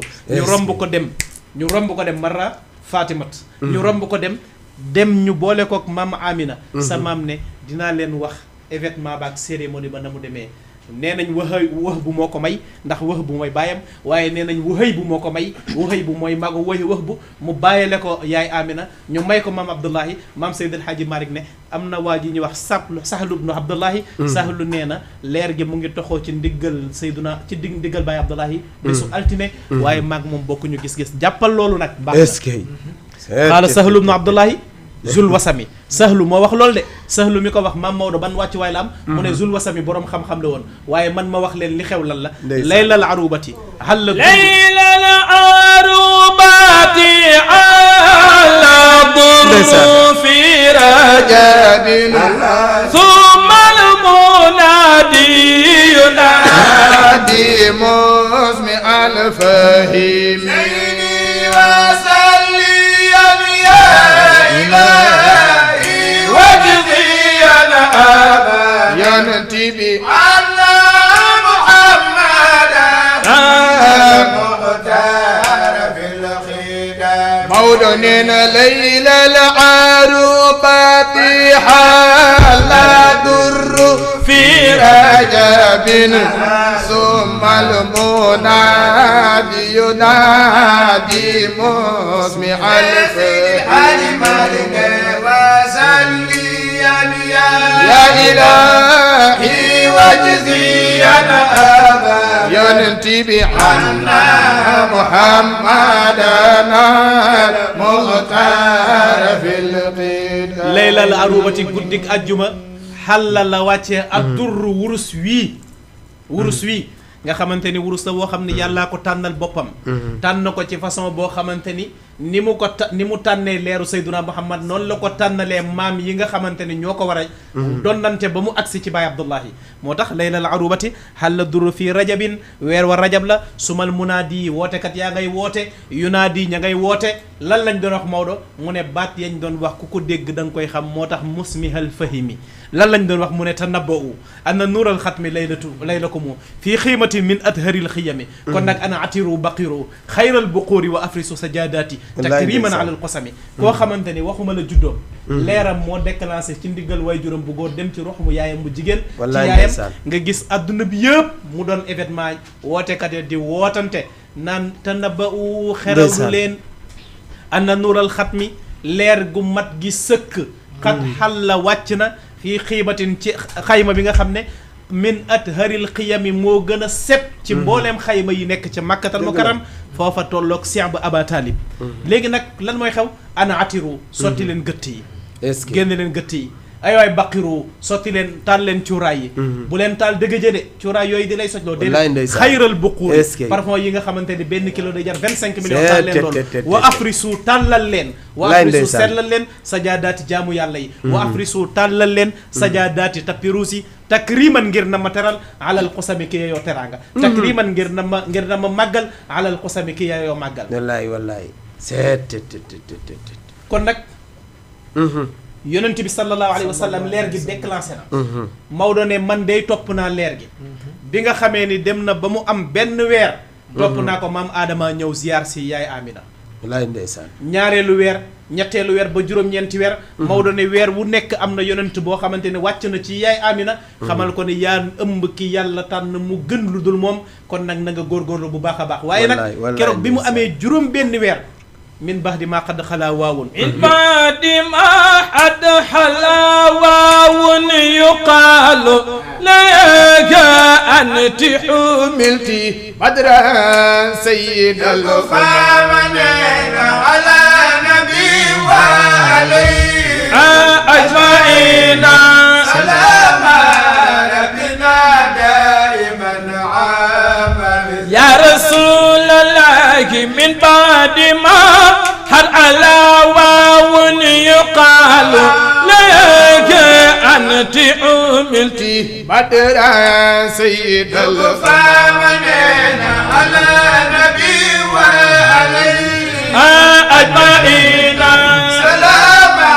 ñu romb ko dem mara Fatimat ñu romb ko dem ñu boole kook maam Amina sa maam ne dinaa leen wax événement baak cérémonie ba na mu demee nee nañ wax bu moo ko may ndax wax bu mooy baayam waaye nee nañ waxëy bu moo ko may waxëy bu mooy magu wax bu mu bàyyile ko yaay Amina ñu may ko maam Abdullahi maam Seydil Hadji Malick ne am na waa ji ñuy wax Sahlu ibnu Abdullahi Sahlu nee na leer gi mu ngi toxoo ci ndiggal Seyduna ci ndiggal Baay Abdullahi bésu altine waaye maag moom bokkuñu gis-gis jàppal loolu nag baax qaala Sahlu ibnu Abdullahi Zul Wasami Sahlu moo wax loolu de Sahlu mi ko wax maam Maodo ban wàcc waay la am mu ne Zul Wasami boroom xam-xam la woon waaye man ma wax leen li xew lan la laylal arubati halla laylal arubati ala duru fi rajabin thumma al-munadi yunadi musmi al-fahim ينتبه على محمد مختار في الخدام مولن ليل العروبات حال در في رجب ثم المنادي ينادي مسمع الفاتح يا إلهي واجزينا أبا ينتبه عنا محمدنا المختار في القدام ليلة العروبة قدك أجمع حل la wàcce ak durru wurus wii nga xamante ni wurus la boo xam ne yàllaa ko tànnal boppam tànn ko ci façon boo xamante ni ni mu tànnee leeru Seyduna Muhammad noonu la ko tànnalee maam yi nga xamante ni ñoo ko war a donnante ba mu agsi ci Baay Abdullahi moo tax laylal arubati xalla durru fii rajabin weer wa rajab la sumal munaadi wootekat yaa ngay woote yunaadi ña ngay woote lan lañ doon wax Maodo mu ne baat yañ doon wax ku ko dégg da nga koy xam moo tax musmihal fahimi lan lañ doon wax mu ne tanabba'u anna nuural xatmi laylakumu fii xiimatin min atharil xiyami kon nag ana atiru baqiru xayral buquuri wa afrisu sajadaati takriman ala al qasami koo xamante ni waxuma la juddoom leeram moo déclenché ci ndigal way juróom bu góor dem ci rox mu yaayam bu jigéen ci yaayam nga gis adduna bi yëpp mu doon événement wootekat yi di wootante naan tanabba'u xeralu leen anna nuural xatmi leer gu mat gi sëkk xat xal la wàcc na fii xiibatin ci xayma bi nga xam ne min atharil xiyami moo gën a set ci mbooleem xayma yi nekk ca Makkatal Mukarram foofa tolloog Seex ba Aba Taalib léegi nag lan mooy xew ana atiru sotti leen gëtt yi génn leen gëtt yi ay waay baqiru sotti leen taal leen cuuraay yi bu leen taal dëgëjë de cuuraay yooyu di lay sojloo de xayral buquur parfum yi nga xamante ni benn kilo day jar 25 millions taal leen loolu wa afrisu tàllal leen wa afrisu sellal leen sajaadaati jaamu yàlla yi wa afrisu tàllal leen sajaadaati tappiruusi takriman ngir na ma teral alal xusami ki yeyoo teraanga takriman ngir na ma màggal alal xusami ki yeyoo màggal wallaay kon nag yonent bi sallallahu alayhi wa sallam leer gi déclenché na Maodo ne man day topp naa leer gi bi nga xamee ni dem na ba mu am benn weer topp naa ko maam Adama ñëw ziyaar si yaay Amina wallaay ndeysaan ñaareelu weer ñetteelu weer ba juróom-ñeenti weer Maodo ne weer wu nekk am na yonent boo xamante ne wàcc na ci yaay Amina xamal ko ne yaa ëmb ki yàlla tànn mu gën lu dul moom kon nag na nga góorgóorlu bu baax a baax waaye nag keroog bi mu amee juróom benn weer min ba'di ma qad xalaa waawun min ba'di ma qad xalaa waawun yuqaalu laka anti humilti badran sayyidal famanina ala nabi wa alayhi ajmaina salama rabbina daiman amal ya rasulallahi min ba'di ma hal ala waawun yuqaalu laka anti humilti badran sayyidal famanina ala nabi wa alayhi ajmaina salama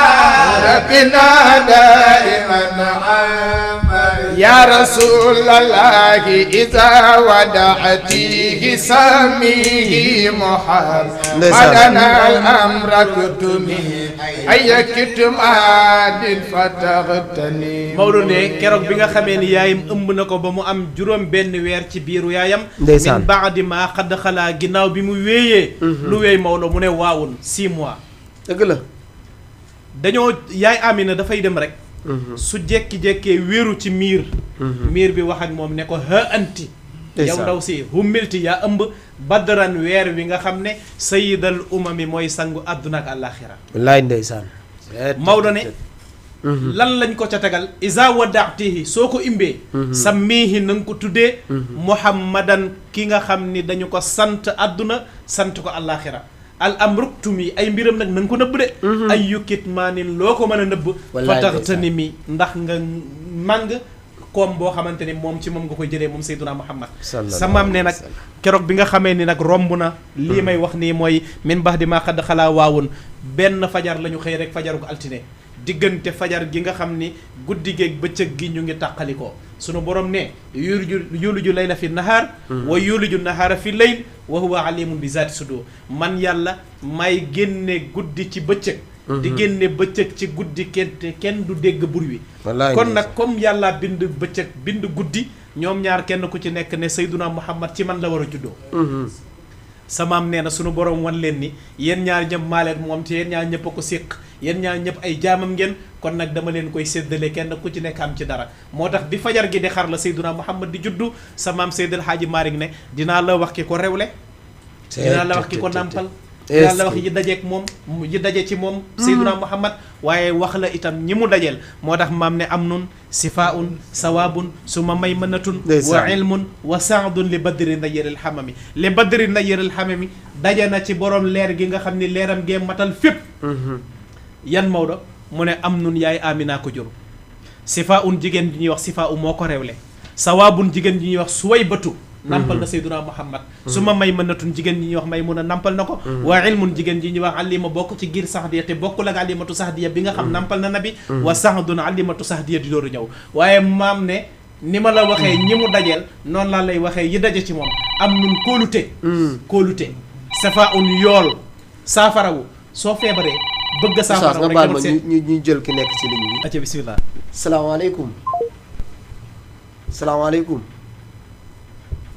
rabbina daiman amal ya rasulallahi iza wada'tihi samihi muhammadan al-amra kutumi ayyakitum adin fataghtani Maodo ne keroog bi nga xamee ni yaayam ëmb na ko ba mu am juróom benn weer ci biiru yaayam min ba'di ma xadd xalaa ginnaaw bi mu wéyee lu wéy Maodo mu ne waawun 6 mois dëgg la dañoo yaay Amina dafay dem rek su jekki-jekkee wéeru ci miir bi wax ak moom ne ko ha anti yow ndaw si hummilti yaa ëmb badran weer wi nga xam ne sayidal umami mooy sangu àdduna ak àllaaxira wallaay ndeysaan Maodo ne lan lañ ko ca tegal isa wadaatihi soo ko imbee sammihi na nga ko tuddee muhammadan ki nga xam ni dañu ko sant àdduna sant ko àllaaxira al amruktumi ay mbiram nag na nga ko nëbb de ay yukkit maanin loo ko mën a nëbb fa taxtani mi ndax nga màng koom boo xamante ni moom ci moom nga koy jëlee moom Seydina Muhammad sa maam ne nag keroog bi nga xamee ni nag romb na lii may wax nii mooy min bax di maa xadd xalaa waawun benn fajar la ñu xëy rek fajaru altine diggante fajar gi nga xam ni guddi geeg bëccëg gi ñu ngi tàqalikoo sunu borom ne yuliju layla fi nahaar wa yuliju nahaara fi layl wa huwa alimun bi zaati sudur man yàlla may génne guddi ci bëccëg di génne bëccëg ci guddi kenn du dégg bur wi kon nag comme yàlla bind bëccëg bind guddi ñoom ñaar kenn ku ci nekk ne Seyduna Muhammad ci man la war a juddoo samaam nee na sunu borom wan leen ni yéen ñaar ñëpp maa leen moom te yéen ñaar ñëpp a ko séq yéen ñaar ñëpp ay jaamam ngeen kon nag dama leen koy séddale kenn ku ci nekk am ci dara moo tax bi fajar gi di xar la Seyduna Muhammad di juddu samaam Seydil Haaji Malick ne dinaa la wax ki ko rewle dinaa la wax ki ko nàmpal dinaa la wax yi dajeek moom yi daje ci moom Seyduna Muhammad waaye wax la itam ñi mu dajeel moo tax maam ne am nun sifaun sawaabun suma maymanatun wa ilmun wa saadun li badri nayiril xamami li badri nayiril xamami daje na ci borom leer gi nga xam ni leeram gee matal fépp yan Maodo mu ne am nun yaay Amina ko jur sifaun jigéen ji ñuy wax sifa u moo ko rewle sawaabun jigéen ji ñuy wax Suwaybatu nampal na Seyduna Muhammad su ma maymanatun jigéen ñi ñuy wax Maymuna nampal na ko waa ilmun jigéen ji ñuy wax alima bokk ci giir Saxdiya te bokkul ak alimatu Saxdiya bi nga xam nampal na nabi wa saxdun alimatu Saxdiya di dooru ñëw waaye maam ne ni ma la waxee ñi mu dajeel noonu laa lay waxee yi daje ci moom am nun kóolute safa un yool saafarawu soo feebaree bëgg a saafarawu nga baal ma ñu jël ki nekk ci ligne bi acca bismillah salaamaaleykum salaamaaleykum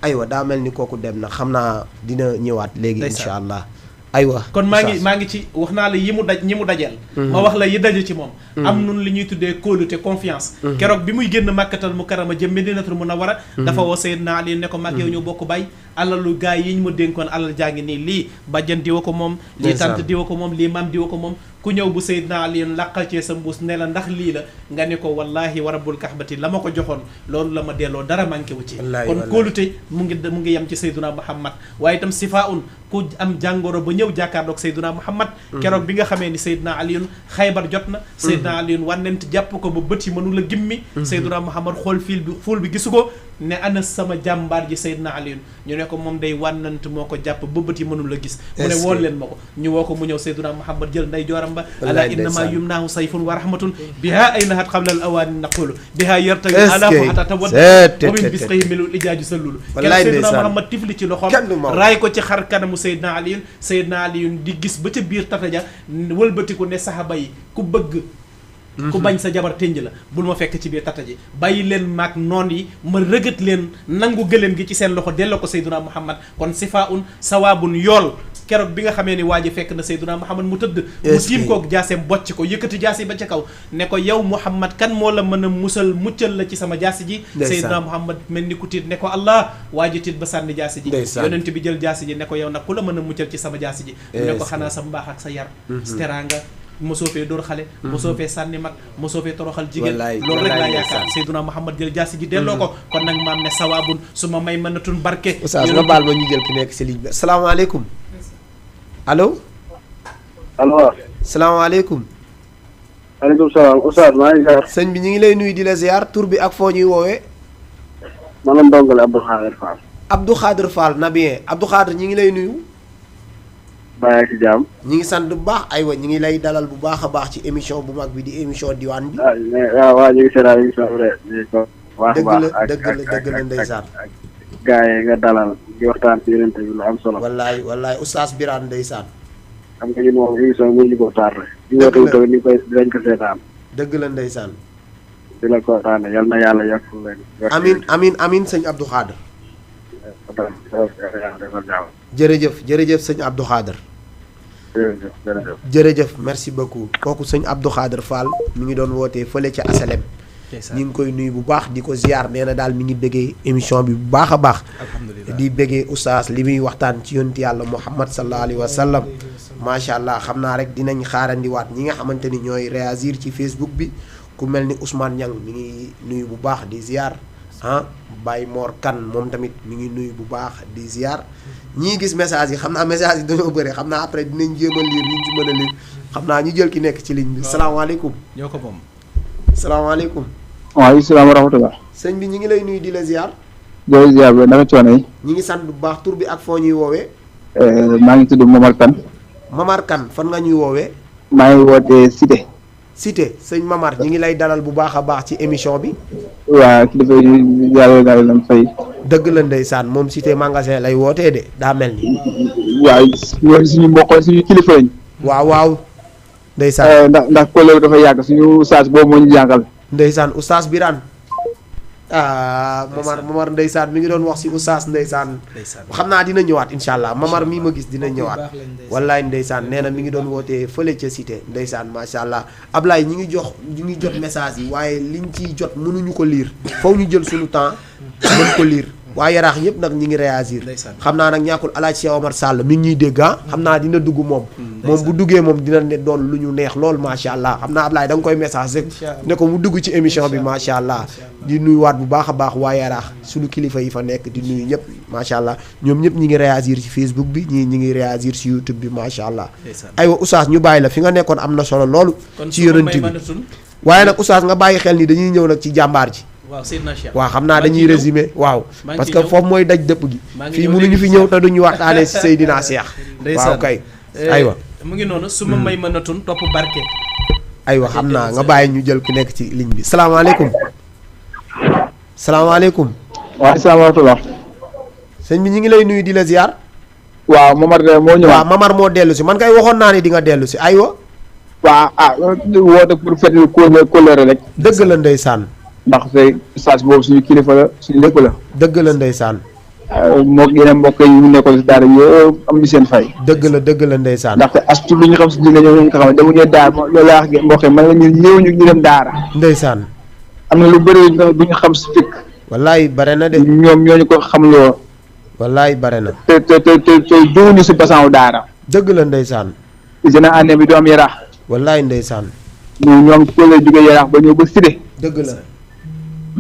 aywa daa mel ni kooku dem na xam naa dina ñëwaat léegi insha allah aywa kon maa ngi ci wax naa la yi mu ñi mu dajeel ma wax la yi daje ci moom am nun li ñuy tuddee kóolute confiance keroog bi muy génn màkkatal mukarrama jëm Medinatul Munawwara dafa woo Seydina Ali ne ko mag yow ñoo bokk bay alalu gaa yi ñu ma dénkoon alal jaa ngi nii lii bàjjan diwa ko moom lii tant diwa ko moom lii maam diwa ko moom ku ñëw bu Seydina Ali laqal cee sa mbuus ne la ndax lii la nga ne ko wallahi wa rabbul kaxbati la ma ko joxoon loolu la ma delloo dara manqué wu ci kon kóolute mu ngi yem ci Seydina Muhammad waaye itam sifaun ku am jàngoro ba ñëw jàkkaarloog Seydina Muhammad keroog bi nga xamee ni Seydina Aliyun Xaybar jot na Seydina Aliyun wànnent jàpp ko ba bët yi mënu la gimmi Seydina Muhammad xool fuul bi gisu ko ne ana sama jàmbaar ji Seydina Aliyun ñu ne ko moom day wànnant moo ko jàpp ba bët yi mënu la gis mu ne wool leen ma ko ñu woo ko mu ñëw Seydina Muhammad jël nday jooram ba ala innama yumnaahu sayfun wa rahmatun biha aynahat qabla al awaani naqulu biha yartawi alaafu xata tawad wa min bisqihi milul ijaaju sallulu kenn Seydina Muhammad tifli ci loxoom raay ko ci xar kanamu Seydina Aliyun Seydina Aliyun di gis ba ca biir tataja wëlbatiku ne saxaba yi ku bëgg ku bañ sa jabar tënj la bul ma fekk ci biir tata ji bàyyi leen maag noon yi ma rëgët leen nangu gëléem gi ci seen loxo delloo ko Seydina Muhammad kon sifaun sawaabun yool keroog bi nga xamee ni waa ji fekk na Seydina Muhammad mu tëdd mu tiim koog jaaseem bocc ko yëkkati jaasi ba ca kaw ne ko yow Muhammad kan moo la mën a muccal la ci sama jaasi ji Seydina Muhammad mel ni ku tiit ne ko Allah waa ji tiit ba sànni jaasi ji yonent bi jël jaasi ji ne ko yow nag ku la mën a muccal ci sama jaasi ji mu ne ko xanaa sa mbaax ak sa yar teraanga mosoo fee dóor xale mosoo fee sànni mag mosoo fee toroxal jigéen loolu rek laa yaakaar Seydina Muhammad jël jaasi ji delloo ko kon nag maam ne sawaabun su ma may mënatun barke oustaz nga baal ma ñu jël ki nekk si ligne bi asalaamaaleykum allo salaamaaleykum maaleykum salaam oustaz maa ngi ziar sëñ bi ñu ngi lay nuyu di la ziar tur bi ak foo ñuy woowee man la ndongole Abdou Khadir Fall Abdou Khadir Fall na bien Abdou Khadir ñi ngi lay nuyu bàyyi ci jàmm ñi ngi sant bu baax aywa ñi ngi lay dalal bu baax a baax ci émission bu mag bi di émission diwaan bi waaw ñu ngi seetaan émission bi ko baax dëgg la ndeysaan gaa yi nga dalal di waxtaan ci yonent bi lu am solo wallaay oustaz Birane ndeysaan xam nga ñun moom émission bi ñu ko tardé ñu woote tamit ni koy dañ ko seetaan dëgg la ndeysaan di la ko taane yal na yàlla yokk leen amin sëñ Abdou Khadir jërëjëf sëñ Abdou Khadir jërëjëf merci beaucoup kooku sëñ Abdou Khadir Fall mi ngi doon wootee fële ca asalem ñi ngi koy nuyu bu baax di ko ziar nee na daal mi ngi bëggee émission bi bu baax a baax di bëggee oustaz li muy waxtaan ci yonent yàlla Muhammad sallallahu alayhi wa sallam macha allah xam naa rek dinañ xaarandiwaat ñi nga xamante ni ñooy réagir ci Facebook bi ku mel ni Ousmane Niang mi ngi nuyu bu baax di ziar Baye Mor Kane moom tamit mi ngi nuyu bu baax di ziar ñii gis message yi xam naa message yi dañoo bëri xam naa après dinañ jéem a lire ñu ci mën a lire xam naa ñu jël ki nekk ci ligne bi salaamaaleykum. ñoo ko moom. salaamaaleykum. waaleykum salaam wa rahmatulah. sëñ bi ñu ngi lay nuyu di la ziar. jërëjëf ziar bi naka coono yi. ñi ngi sant bu baax tur bi ak foo ñuy woowee. maa ngi tudd Momar Kane. Mamar Kane fan nga ñuy woowee. maa ngi wootee Cité. Cité sëñ Mamar ñi ngi lay dalal bu baax a baax ci émission bi. waa ki dafay yàlla daal lam fay. dëgg la ndeysaan moom Cité magasin lay wootee de daa mel ni. waaw ñooñu suñu mbokk suñu kilifa lañ. waaw. ndeysaan ndax kóllëre dafa yàgg suñu oustaz boobu moo ñu jàngal. ndeysaan oustaz Birane. Mamar ndeysaan mi ngi doon wax si oustaz ndeysaan. xam naa dina ñëwaat incha allah Mamar mii ma gis dina ñëwaat. wallaay ndeysaan nee na mi ngi doon wootee fële ca Cité ndeysaan macha allah Ablaye ñi ngi jot message yi waaye liñ ciy jot mënuñu ko lire. faw ñu jël suñu temps mën ko lire. waa yaraax yëpp nag ñi ngi réagir xam naa nag ñàkkul alaaj Cheikh Omar Sall mi ngi ñuy dégg xam naa dina dugg moom bu duggee moom dina ne doon lu ñu neex lool macha allah xam naa Ablaye da nga koy message rek ne ko mu dugg ci émission bi macha allah di nuyuwaat bu baax a baax waa yaraax suñu kilifa yi fa nekk di nuyu ñëpp macha allah ñoom ñëpp ñi ngi réagir ci Facebook bi ñi ngi réagir ci YouTube bi macha allah aywa oustaz ñu bàyyi la fi nga nekkoon am na solo loolu ci yonent bi waaye nag oustaz nga bàyyi xel ni dañuy ñëw nag ci jàmbaar ji waaw xam naa dañuy résumé waaw parce que foofu mooy daj dëpp gi fii mënuñu fi ñëw te duñu waxtaanee si Seydina Cheikh waaw kay aywa mu ngi noonu su ma may mënatun topp barke aywa xam naa nga bàyyi ñu jël ku nekk ci ligne bi salaamaaleykum salaamaaleykum waaw salaamaaleykum sëñ bi ñu ngi lay nuyu di la ziar waaw Mamar moo ñëw waaw Mamar moo dellu si man kay waxoon naa ne di nga dellu si aywa waaw woote pour fête kóllëre rek dëgg la ndeysaan ndax fay oustaz boobu suñu kilifa la suñu lépp la. dëgg la ndeysaan. moo yeneen mbokk yi ñu nekkoon si daara yëpp am ñu seen fay. dëgg la ndeysaan. ndaxte astu lu ñu xam si diine ñoom ñu ko xam demuñu daara loolu laa wax mbokk yi man la ñu ñëw ñu dem daara. ndeysaan. am na lu bëri du ñu xam si fikk. wallaay bare na de. ñoom ñooñu ko xamloo. wallaay bare na. te jóguñu si basan daara. dëgg la ndeysaan. dina année bi du am yaraax. wallaay ndeysaan. ñoom ko lay jógee yaraax ba ñëw ba Cité. dëgg la.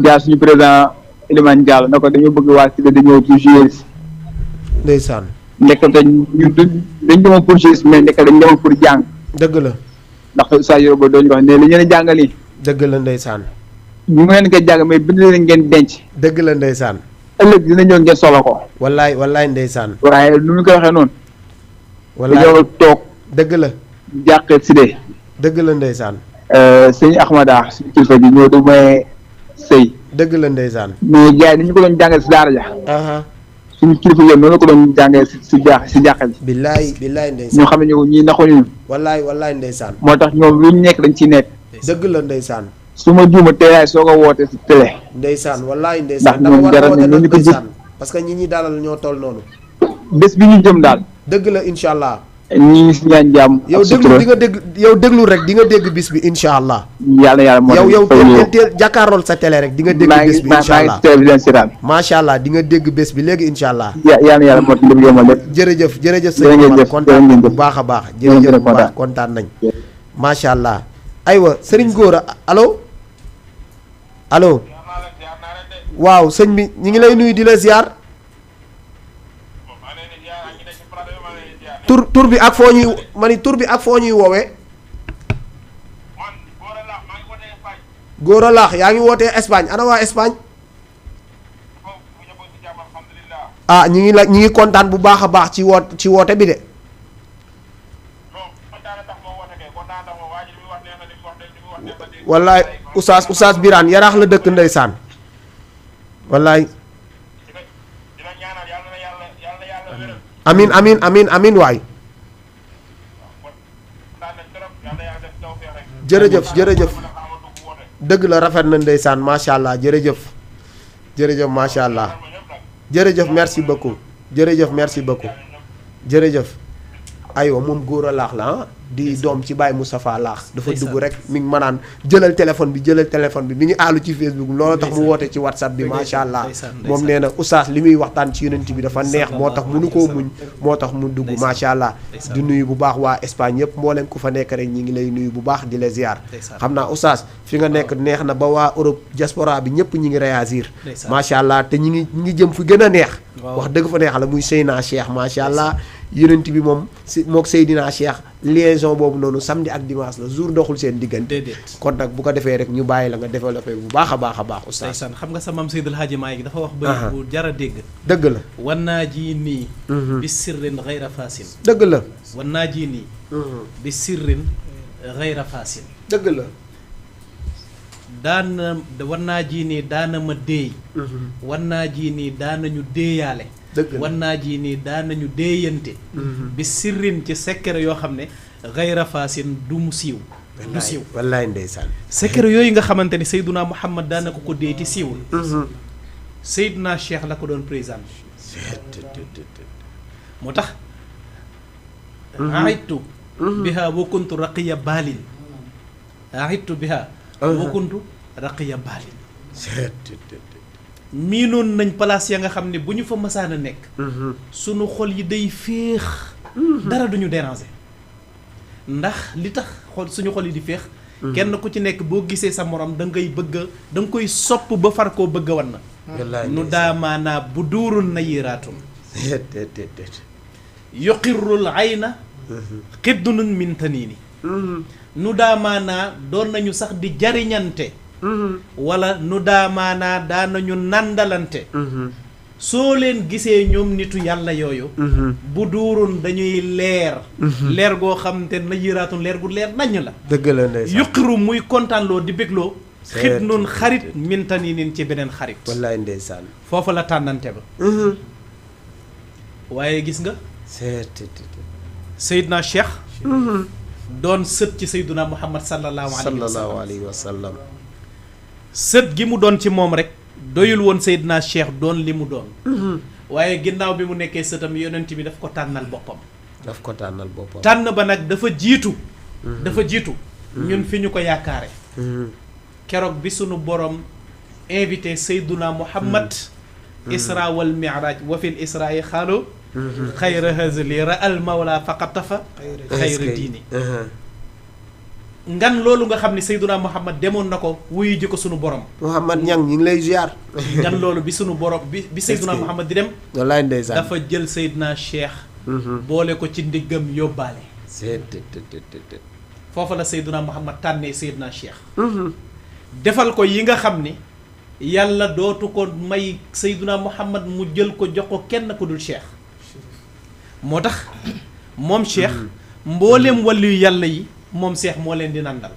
jaar suñu président Elimane Diallo na ko dañoo bëgg waa Cité dañoo ci jouer si. ndeysaan. nekkate ñu dañ demoon pour jouer mais nekkate dañ demoon pour jàng. dëgg la. ndax saa yoo ba dooñu wax ne li ngeen jàngal yi. dëgg la ndeysaan. ñu ngi leen koy jàng mais bind leen ngeen denc. dëgg la ndeysaan. ëllëg dina ñëw ngeen solo ko. wallaay ndeysaan. waaye nu ñu koy waxee noonu. wallaay dañoo toog. dëgg la. jàqee Cité. dëgg la ndeysaan. sëñ Ahmada suñu kilifa bi ñëw du may sëy. dëgg la ndeysaan. mais gars yi ni ñu ko doon jàngee si daara ja. suñu kilifa yooyu noonu la ko doon jàngee si jàq ji. billaay ndeysaan. ñoo xam ne ñoo ñii naxuñu. wallaay ndeysaan. moo tax ñoom lu ñu nekk dañ ciy nekk. dëgg la ndeysaan. su ma juuma teelaay soo ko wootee si télé. ndeysaan wallaay ndeysaan. ndax ñoom jaral nañ ñu ko jig parce que ñi ñi dalal ñoo toll noonu. bés bi ñu jëm daal. dëgg la incha allah. ñi ngi si ñaan jàmm. yow déglu rek di nga dégg bis bi incha allah. yàlla moo yow teel jàkkaarlool sa télé rek di nga dégg bés bi incha allah macha allah di nga dégg bés bi léegi incha allah. yàlla moo lépp yombal lépp. jërëjëf sëñ Omar kontaan nañ bu baax a baax. jërëjëf bu baax kontaan nañ. macha allah. aywa Serigne Gora allo. waaw sëñ bi ñu ngi lay nuyu di la ziar. tur bi ak foo ñuy tur bi ak foo ñuy woowee. Gora Laax yaa ngi wootee Espagne ana waa Espagne. ñi ngi kontaan bu baax a baax ci woote bi de. wallaay Oustaz Birane yaraax la dëkk ndeysaan. wallaay. amin waay. jërëjëf dëgg la rafet na ndeysaan macha allah jërëjëf macha allah jërëjëf merci beaucoup jërëjëf. aywa moom góor a laax la di doom ci Baye Moustapha laax dafa dugg rek mi ngi ma naan jëlal téléphone bi mi ngi aalu ci Facebook loolu tax mu woote ci WhatsApp bi macha allah moom nee na oustaz li muy waxtaan ci yonent bi dafa neex moo tax munu koo muñ moo tax mu dugg macha allah di nuyu bu baax waa Espagne yëpp mboolem ku fa nekk rek ñi ngi lay nuyu bu baax di la ziar xam naa oustaz fi nga nekk neex na ba waa Europe diaspora bi ñëpp ñi ngi réagir macha allah te ñi ngi jëm fu gën a neex wax dëgg fa neex la muy Seyna Cheikh macha allah yonent bi moom si mook Seydina Cheikh liaison boobu noonu samedi ak dimanche la jour doxul seen diggante kon nag bu ko defee rek ñu bàyyi la nga développé bu baax a baax a baax oustaz ndeysaan xam nga sa maam Seydil Hadji Maalik dafa wax bëri bu jara dégg dëgg la wan naa ji nii bi sirrin gayra fasin dëgg la wan naa ji nii bi sirrin gayra fasin dëgg la daana wan naa ji nii daana ma déey wan naa ji nii daanañu déeyaale wan naa ji nii daanañu déeyante bi sirrin ci secret yoo xam ne gayra fasin du mu siiw du siiw wallaay ndeysaan secret yooyu nga xamante ni Seyduna Muhammad daana ko ko déey ti siiwul Seydina Cheikh la ko doon présenté moo tax aidtu biha wa kuntu raqiya baalin aidtu biha wa kuntu raqiya baalin miinoon nañ place ya nga xam ne bu ñu fa masaan a nekk sunu xol yi day féex dara duñu déranger ndax li tax suñu xol yi di féex kenn ku ci nekk boo gisee sa morom da ngay bëgg da nga koy sopp ba far koo bëgg a wan na nu daamaanaa bu duurul na yiraatun yuqirrul ayna xiddunun min taniini nu daamaanaa doon nañu sax di jariñante wala nu daamaanaa daanañu nàndalante soo leen gisee ñoom nitu yàlla yooyu bu duurun dañuy leer goo xam te na yiraatun leer gu leer naññ la dëgg la ndeysaan yuqiru muy kontaanloo di bégloo xit nun xarit mintani nin ci beneen xarit wallaay ndeysaan foofa la tànnante ba waaye gis nga Seydina Cheikh doon sët ci Seydina Muhammad sallallahu alayhi wa sallam sët gi mu doon ci moom rek doyul woon Seydina Cheikh doon li mu doon waaye ginnaaw bi mu nekkee sëtam yonent bi daf ko tànnal boppam tànn ba nag dafa jiitu ñun fi ñu ko yaakaare keroog bi sunu borom invité Seydina Muhammad isra wal mi'raj wa fil isra yi xaalu xayra hazli ra al mawla faqatafa xayra diini ngan loolu nga xam ne Seydina Muhammad demoon na ko wuyu ji ko sunu borom Muhammad ñang ñi ngi lay ziar ngan loolu bi sunu borom bi Seydina Muhammad di dem wallaay ndeysaan dafa jël Seydina Cheikh boole ko ci ndiggam yóbbaale foofa la Seydina Muhammad tànnee Seydina Cheikh defal ko yi nga xam ni yàlla dootu ko may Seydina Muhammad mu jël ko jox ko kenn ku dul Cheikh moo tax moom Cheikh mbooleem wàllu yàlla yi moom Cheikh moo leen di nandal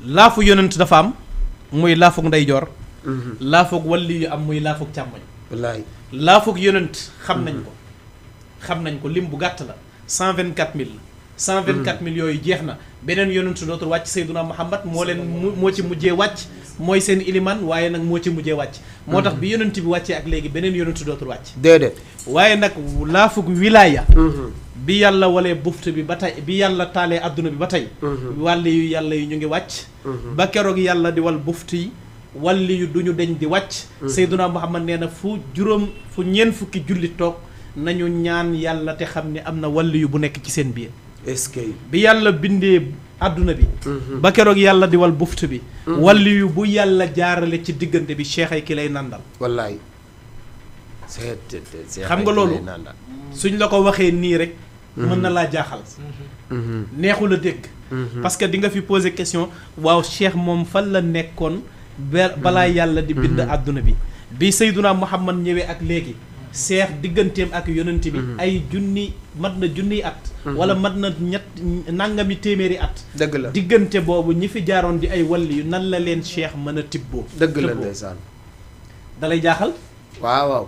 laafu yonent dafa am muy laafuk ndeyjoor laafuk wàllu yu am muy laafuk càmmoñ wallaay laafuk yonent xam nañ ko lim bu gàtt la 124 000 la 124 000 yooyu jeex na beneen yonent dootul wàcc Seydina Muhammad moo ci mujjee wàcc mooy seen iliman waaye nag moo ci mujjee wàcc moo tax bi yonent bi wàccee ak léegi beneen yonent dootul wàcc déedéet waaye nag laafug wilaaya bi yàlla walee buftu bi ba tey bi yàlla taalee adduna bi ba tey wàlli yu yàlla yi ñu ngi wàcc ba keroog yàlla di wal buftu yi wàlli yu duñu deñ di wàcc Seydina Muhammad nee na fu ñeent fukki julli toog nañu ñaan yàlla te xam ne am na wàlli yu bu nekk ci seen biir est-ce que bi yàlla bindee adduna bi ba keroog yàlla di wal buftu bi wàlli yu bu yàlla jaarale ci diggante bi cheikh ay ki lay nandal wallaay xam nga loolu suñ la ko waxee nii rek mën na laa jaaxal neexul a dégg parce que di nga fi poser question waaw cheikh moom fan la nekkoon balaa yàlla di bind adduna bi Seydina Muhammad ñëwee ak léegi seex digganteem ak yonent bi ay mat na junniy at wala mat na nangami téeméeri at dëgg la diggante boobu ñi fi jaaroon di ay walli yu nan la leen cheikh mën a tibboo dëgg la ndeysaan dalay jaaxal waaw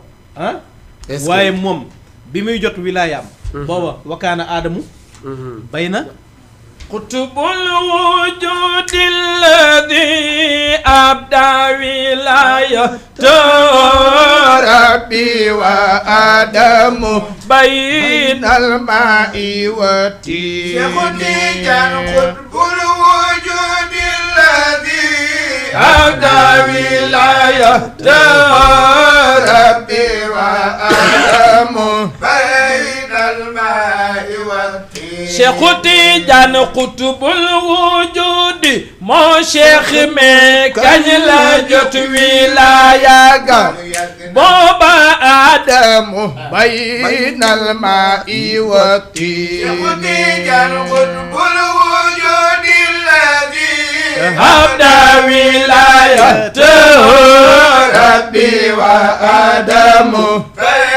waaye moom bi muy jot wilaayaam booba wakaana aadamu bay na قطب الوجود الذي أبدى ولايته ربي وآدم بين الماء والتين شيخ كان قطب الوجود الذي أبدى ولايته ربي وآدم بين الماء والتين شيخ تيجان قطب الوجود مو شيخ مكان لا جت ولاية بابا آدم بين الماء والتين شيخ كان قطب الوجود الذي أبدى ولايته ربي وآدم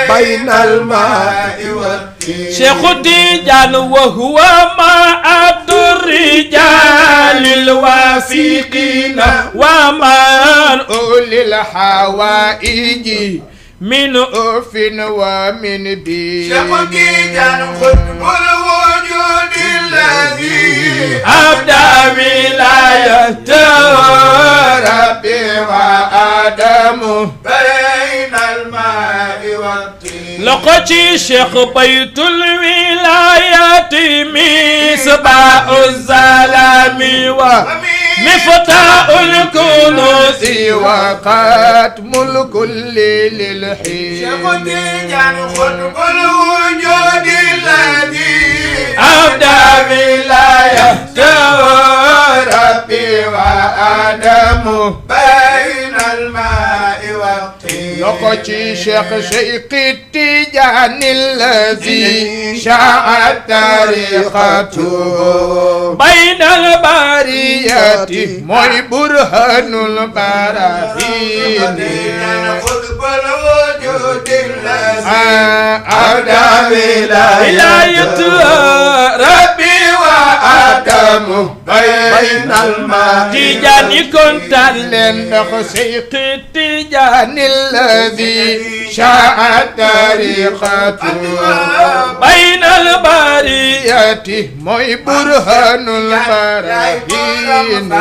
بين الماء والتين شيخ تيجان وهو معد الرجال الواثقين ومن أولي الحوائج من أف ومن بي شيخ كان قطب الوجود الذي أبدى ولايته ربي وآدم بين الماء والتين لقتي شيخ بيت الولايات مصباح الظلام ومفتاح الكنوز وختم الكل للحين شيخ كان قطب الوجود الذي أبدى ولايته ربي وآدم بين الماء والطين لقتي شيخ التيجان الذي شاءت طريقته بين البرية موي برهان البراهين كان قطب الوجود الذي أبدى ولايته ربي وآدم بين الماء تيجاني كنت لندخ شيخ التيجان الذي شاء طريقته بين البرية موي برهان البراهين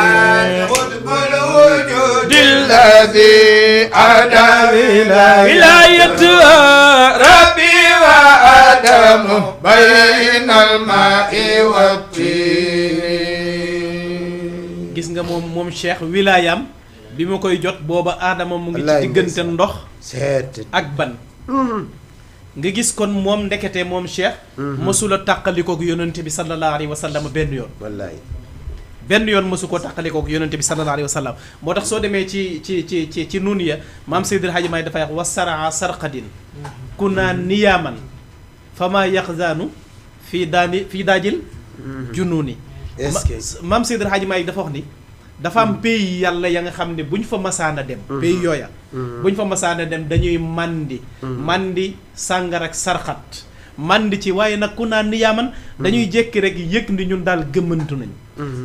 قطب الوجود الذي أدى ولايته ربي وآدم بين الماء والتين gis nga moom Cheikh wilaayam bi ma koy jot booba aadama mu ngi ci diggante ndox ak ban nga gis kon moom ndekete moom Cheikh mësula tàqalikook yonente bi sallallahu alayhi wa sallam benn yoon wallaay benn yoon mësu ko tàqalikook yonente bi sallallahu alayhi wa sallam moo tax soo demee ci nun ya maam Seydil Hadji Maay dafay wax wasaraa sarqadin ku naa niyaaman fama yaxzaanu fii daajil junuuni maam Seydil Hadji Maay dafa wax ni dafa am pays yàlla ya nga xam ne bu ñu fa masaana dem pays yooya bu ñu fa masaana dem dañuy mandi sàngar ak sarxat mandi ci waaye nag ku naan ni yaaman dañuy jékki rek yëg ni ñun daal gëmmantu nañu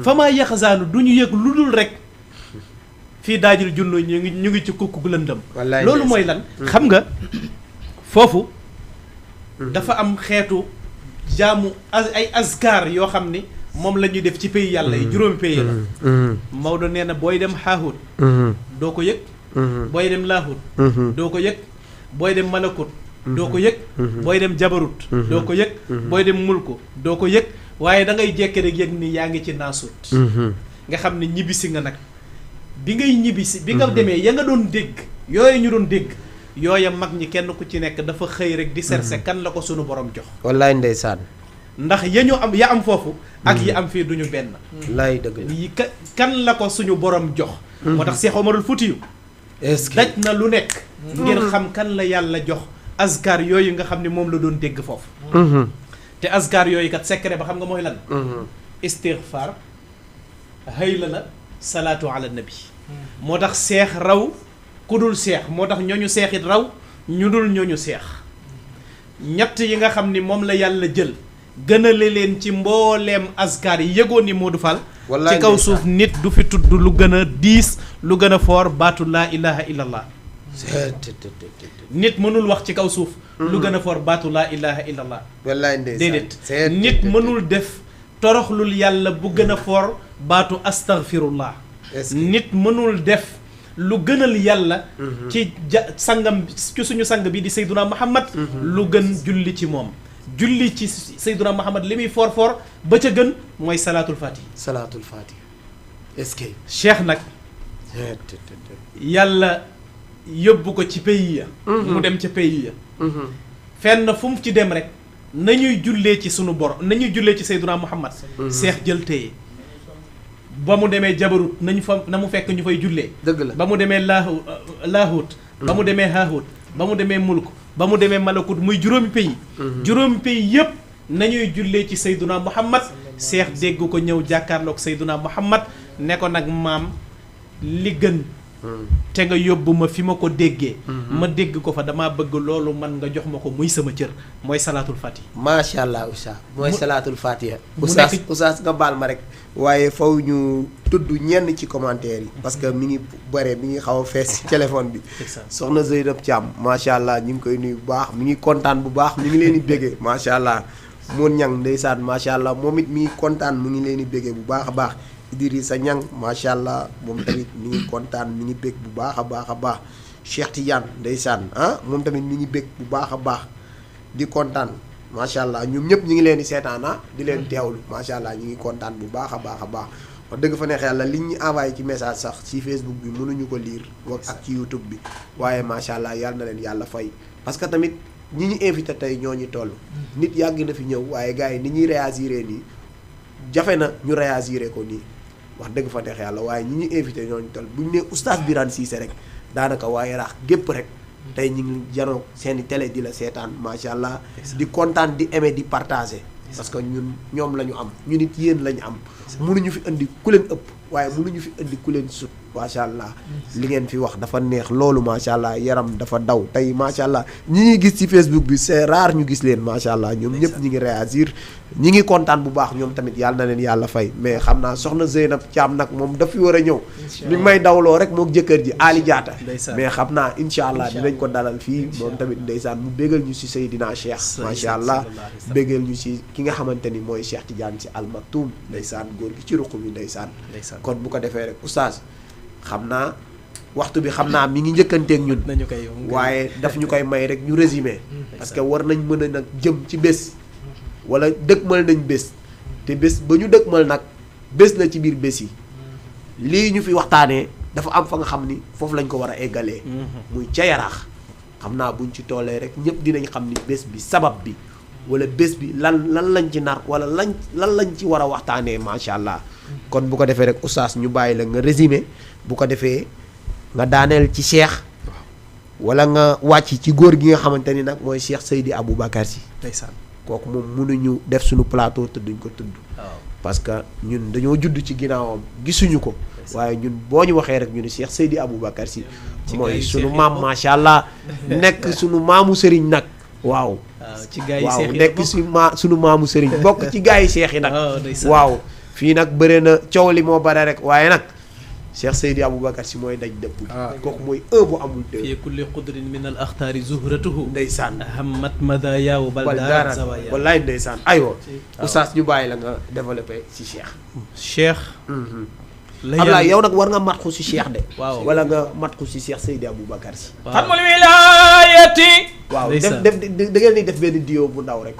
fa maa yaxasaanu du ñu yëg lu dul rek fii daajil junno ñu ngi ci kukku lëndëm loolu mooy lan xam nga foofu dafa am xeetu jaamu ay askar yoo xam ni moom la ñuy def ci pays yàlla yi juróomi pays la Maodo nee na booy dem xaahut doo ko yëg booy dem laahut doo ko yëg booy dem malakut doo ko yëg booy dem jabarut doo ko yëg booy dem mulku doo ko yëg waaye da ngay jékki rek yëg ni yaa ngi ci naasut nga xam ne ñibbisi nga nag bi ngay ñibbisi bi nga demee ya nga doon dégg yooyu ñu doon dégg yooya mag ñi kenn ku ci nekk dafa xëy rek di serse kan la ko sunu borom jox wallaay ndeysaan ndax ya ñu am ya am foofu ak yi am fii duñu benn laay dëgg la yi kan la ko suñu borom jox moo tax Cheikh Omarul Foutiyu daj na lu nekk ngir xam kan la yàlla jox azkar yooyu nga xam ne moom la doon dégg foofu te azkar yooyu kat secret ba xam nga mooy lan istighfar hayla la salaatu ala nabi moo tax seex raw ku dul seex moo tax ñooñu seexit raw ñu dul ñooñu seex ñett yi nga xam ni moom la yàlla jël gënale leen ci mbooleem askar yi yëgoon ni Modou Fall ci kaw suuf nit du fi tudd lu gën a diis lu gën a foor baatu laa ilaha illallah nit mënul wax ci kaw suuf lu gën a foor baatu laa ilaha illallah déedéet nit mënul def toroxlul yàlla bu gën a foor baatu astaghfirullah nit mënul def lu gënal yàlla ci sangam ci suñu sang bi di Seyduna Muhammad lu gën julli ci moom julli ci Seyduna Muhammad li muy foor foor ba ca gën mooy salaatul fatih salaatul fatih est-ce que cheikh nag yàlla yóbbu ko ci pays ya mu dem ca pays ya fenn fu mu ci dem rek nañuy jullee ci sunu bor nañuy jullee ci Seyduna Muhammad cheikh jël téye ba mu demee jabarut nañu fa na mu fekk ñu fay jullee dëgg la ba mu demee laahut ba mu demee haahut ba mu demee mulk ba mu demee malakut muy juróomi pays yëpp nañuy jullee ci Seyduna Muhammad seex dégg ko ñëw jàkkaarloog Seyduna Muhammad ne ko nag maam li gën te nga yóbbu ma fi ma ko déggee ma dégg ko fa damaa bëgg loolu man nga jox ma ko muy sama cër mooy salaatul fatih macha allah oustaz mooy salaatul fatiha oustaz nga baal ma rek waaye faw ñu tudd ñenn ci commentaire yi parce que mi ngi bare mi ngi xaw a fees ci téléphone bi soxna Zeynab Thiam macha allah ñu ngi koy nuyu bu baax mi ngi kontaan bu baax mi ngi leen di béggee macha allah moon ñang ndeysaan macha allah moom it mi ngi kontaan mu ngi leen di béggee bu baax a baax Idrissa Ñang macha allah moom tamit mi ngi kontaan mi ngi bég bu baax a baax a baax Cheikh Tidiane ndeysaan moom tamit mi ngi bég bu baax a baax di kontaan macha allah ñoom ñëpp ñu ngi leen di seetaan di leen teewlu macha allah ñu ngi kontaan bu baax a baax a baax wax dëgg fa neex yàlla liñ ñu envoyé ci message sax ci Facebook bi mënuñu ko lire ak ci YouTube bi waaye macha allah yàlla na leen yàlla fay parce que tamit ñi ñu invité tey ñoo ñu toll. nit yàgg na fi ñëw waaye gars yi ni ñuy réagir nii jafe na ñu réagir ko nii wax dëgg fa neex yàlla waaye ñi ñu invité ñoo ñu toll bu ñu nee oustaz Birane Cissé rek daanaka waaye raax gépp rek. tey ñu ngi janoo seeni télé di la seetaan macha allah di kontaan di aimer di partager parce que ñun ñoom la ñu am ñu nit yéen la ñu am mënuñu fi indi ku leen ëpp waaye mënuñu fi indi ku leen sut macha allah li ngeen fi wax dafa neex loolu macha allah yaram dafa daw tey macha allah ñi ñuy gis ci Facebook bi c'est rare ñu gis leen macha allah ñoom ñëpp ñi ngi réagir ñi ngi kontaan bu baax ñoom tamit yàlla na leen yàlla fay mais xam naa soxna Zeynab Thiam nag moom daf fi war a ñëw mi ngi may dawloo rek mook jëkkër ji Ali Diatta mais xam naa incha allah dinañ ko dalal fii moom tamit ndeysaan mu bégal ñu si Seydina Cheikh macha allah bégal ñu si ki nga xamante ni mooy Cheikh Tidiane si Al Maktoum ndeysaan góor gi ci ruq bi ndeysaan kon bu ko defee rek oustaz xam naa waxtu bi xam naa mi ngi njëkkanteeg ñun waaye daf ñu koy may rek ñu résumé parce que war nañ mën a nag jëm ci bés wala dëkkmal nañ bés te bés ba ñu dëkkmal nag bés la ci biir bés yi lii ñu fi waxtaanee dafa am fa nga xam ni foofu lañ ko war a eggalee muy ca Yaraax xam naa buñ ci tollee rek ñëpp dinañ xam ni bés bi sabab bi wala bés bi lan lañ ci nar wala lan lañ ci war a waxtaanee macha allah kon bu ko defee rek oustaz ñu bàyyi la nga résumé bu ko defee nga daaneel ci cheikh wala nga wàcc ci góor gi nga xamante ni nag mooy Cheikh Seydi Aboubacar Sy ndeysaan kooku moom mënuñu def suñu plateau te duñ ko tudd parce que ñun dañoo judd ci ginnaawam gisuñu ko waaye ñun boo ñu waxee rek ñu ni Cheikh Seydi Aboubacar Sy mooy suñu maam macha allah nekk suñu maamu sëriñ nag waaw ci gaa yi waaw nekk suñu maamu sëriñ bokk ci gaa yi seex yi nag waaw fii nag bëre na coow li moo bare rek waaye nag Cheikh Seydi Aboubacar Sy mooy daj dëpp kooku mooy bu amul deux fi kulli qudrin min al axtaari zuhratuhu ndeysaan hammat madayaaw baldaar zawaya wallaay ndeysaan aywa oustaz ñu bàyyi la nga développé ci cheikh Ablaye yow nag war nga matxu si cheikh de waaw wala nga matxu si Cheikh Seydi Aboubacar Sy xamul wilaayati waaw def da ngeen di def benn diyo bu ndaw rek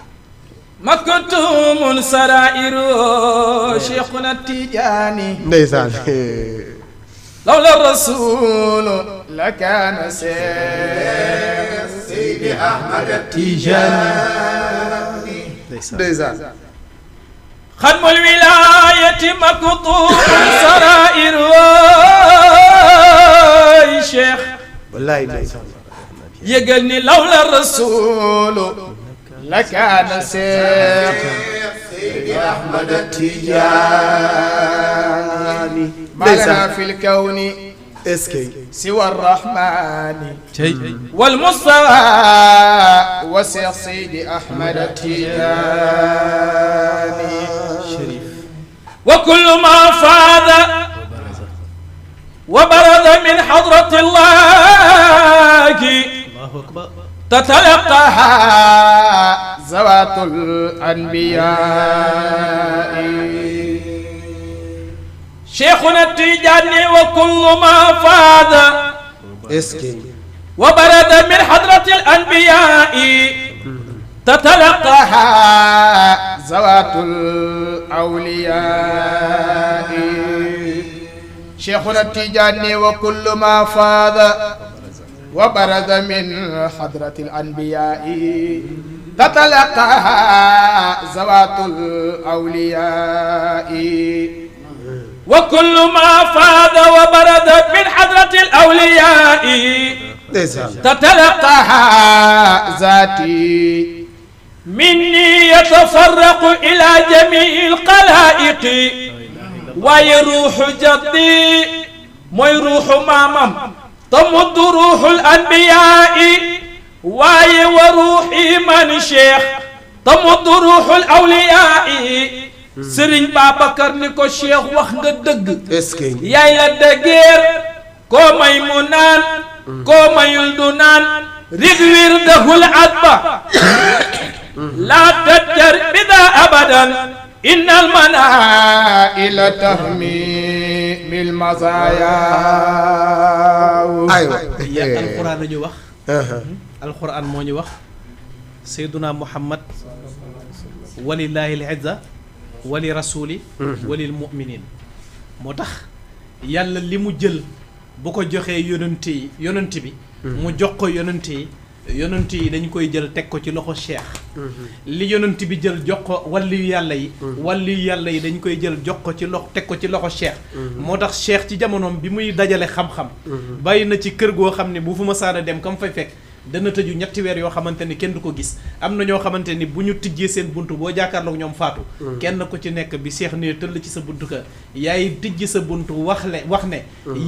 maktumun sarairu cheikhuna Tijaani ndeysaan lawla rasulu la kaana Cheikh Seydi Ahmad Tijaani ndeysaan xamul wilaayati maktumun sarairu cheikh wallaay ndeysaan yëgal ni lawla rasulu la kaana Cheikh Seydi Ahmad Tijaani ma lana fil kawni est-ce siwa arrahmani wal mustafa wa Cheikh Seydi Ahmad Tijaani wa kullu ma faada wa barada min hadrati Allahi tatalaqaha ذوات الأنبياء شيخنا التيجاني وكل ما فاز اسكي وبرد من حضرة الأنبياء تتلقى ذوات الأولياء شيخنا التيجاني وكل ما فاض وبرز من حضرة الأنبياء تتلقاها ذوات الأولياء وكل ما فاض وبرد من حضرة الأولياء تتلقاها ذاتي مني يتفرق إلى جميع الخلائق ويروح جدي ويروح مامم تمد روح الأنبياء وروح من شيخ تمد روح الأولياء سرين بابكر نيكو شيخ واخ nga deug yaay la degeer ko may mu naan ko mayul du naan ridwir dahul adba la tajar bida abadan innal منائل تهمي بالمزايا ايوه ya alquran ñu wax alquran moo ñu wax sayyiduna muhammad walillahi al-izza wali rasuli walil mu'minin moo tax yàlla li mu jël bu ko joxee yonent bi mu jox ko yonent yi dañ koy jël teg ko ci loxo cheikh li yonent bi jël jox ko waliyu yàlla yi dañ koy jël jox ko ci loxo teg ko ci loxo cheikh moo tax cheikh ci jamonoom bi muy dajale xam-xam bàyyi na ci kër goo xam ne bu fu ma saana dem kam fay fekk dana tëju ñetti weer yoo xamante ni kenn du ko gis am na ñoo xamante ni bu ñu tijjee seen buntu boo jàkkaarloog ñoom faatu kenn ku ci nekk bi seex ne tëll ci sa buntu ka yaay tijji sa buntu wax ne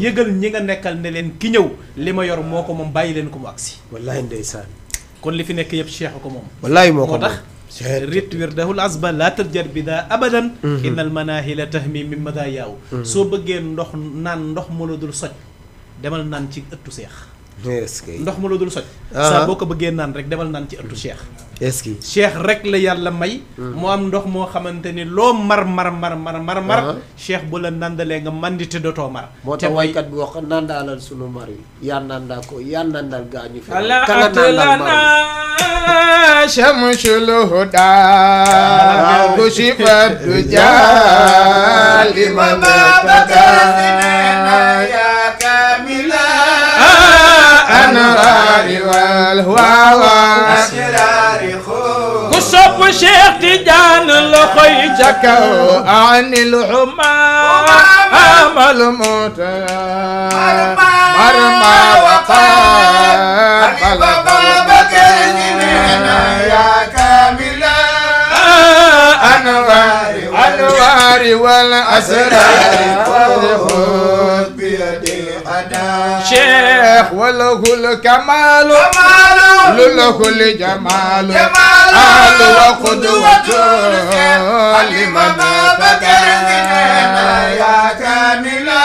yëgal ñi nga nekkal ne leen ki ñëw li ma yor moo ko moom bàyyi leen ko mu agsi wallahi ndeysaan kon li fi nekk yëpp cheikh ko moom wallahi moo ko moo tax rit wirdahul azba la tarjar bida abadan innal manahila tahmi min mada yaaw soo bëggee ndox naan ndox mu la dul soj demal naan ci ëttu seex ndox ma la dul soj saa boo ko bëggee naan rek demal naan ci ëttu cheikh est-ce que cheikh rek la yàlla may mu am ndox moo xamante ni loo mar cheikh bu la nandalee nga mandite dootoo mar moo tax waykat bi wax nandaalal sunu mar yi yaa nandaa ko yaa nandal gaañu fi ala atlana shamsul huda kushifat dujal imam ya kamila anwari wal hawa asrari ku sopp Cheikh Tidiane loxoy ca kaw anil huma amal muta marma waqa ya kamila anwari wal asrari شيخ وله الكمال له الجمال آل وقدوة لمن بدر يا كاملا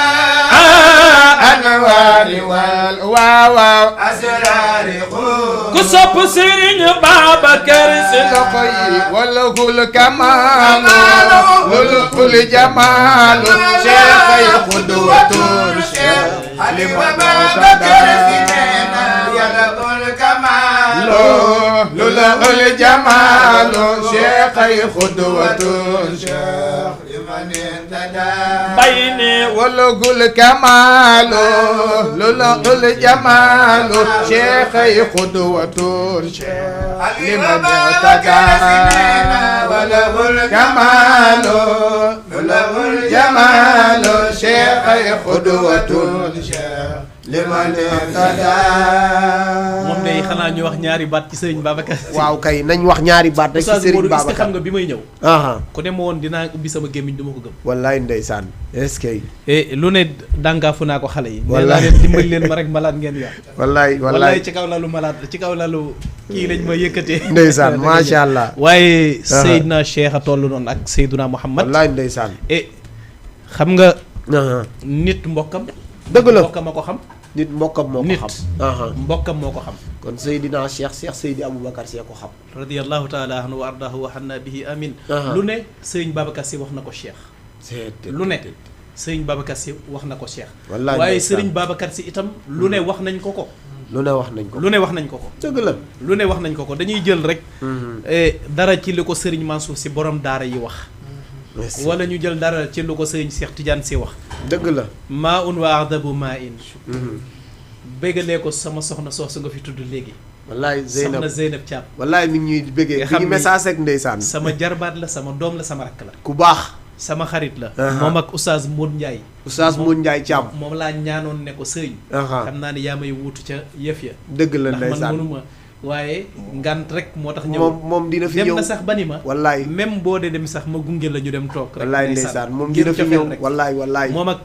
أنوار والواو أسرار كسب سيرين بابكر سلقي وله الكمال له الجمال شيخ قدوة حليم بابكر يله الكمال له الجمال شيخي خدوة شيخ لمن اهتدى بيني وله الكمال له الجمال شيخي خدوة شيخ لمن اهتدى وله الكمال له الجمال شيخي خدوة liman tada moom day xanaa ñu wax ñaari baat ci sëriñ Babacar waaw kay nañ wax ñaari baat rek ci sëriñ Babacar xam nga bi may ñëw ku ne ma woon dinaa ubbi sama gémmiñ du ma ko gëm wallaay ndeysaan est-ce que lu ne dànkaafu naa ko xale yi wallaay leen dimbali leen ma rek malaat ngeen yor wallaay ci kaw lalu malaat ci kaw lalu kii lañ ma yëkkatee ndeysaan macha allah waaye Seydina Cheikh a toll noonu ak Seydina Muhammad wallaay ndeysaan xam nga nit mbokkam dëgg la mbokkam a ko xam nit mbokkam moo ko nit xam. mbokkam moo ko xam. kon Seydina Cheikh Seydi Aboubacar Sy ko xam. radiyallahu taala anhu wa ardaahu wa xanna bihi amin lu ne sëriñ Babacar Sy wax na ko Cheikh. lu ne sëriñ Babacar Sy wax na ko Cheikh. wallaay waaye sëriñ Babacar Sy itam lu ne wax nañ ko ko. lu ne wax nañ ko lu ne wax nañ ko ko. dëgg la lu ne wax nañ ko ko dañuy jël rek. dara ci li ko sëriñ Mansour Sy borom daara yi wax. wala ñu jël dara ci lu ko sëriñ Cheikh Tidiane Sy wax. dëgg la. maa un wa adabu maa in. bégalee ko sama soxna soosu nga fi tudd léegi. wallaay Zeynab soxna Zeynab Thiam. wallaay mi ngi ñuy bëggee. nga xam ngi message ak ndeysaan. sama jarbaat la sama doom la sama rakk la. ku baax. sama xarit la. moom ak Oustaz Mour Ndiaye. Oustaz Mour Ndiaye Thiam. moom laa ñaanoon ne ko sëriñ. xam naa ne yaa may wuutu ca yëf ya. dëgg la ndax man ndeysaan mënuma waaye ngant rek moo tax. ñëw moom dina fi ñëw dem na sax ba ni ma. wallaay même boo dee dem sax ma gunge la ñu dem toog. rek wallaay ndeysaan moom dina fi ñëw wallaay moom ak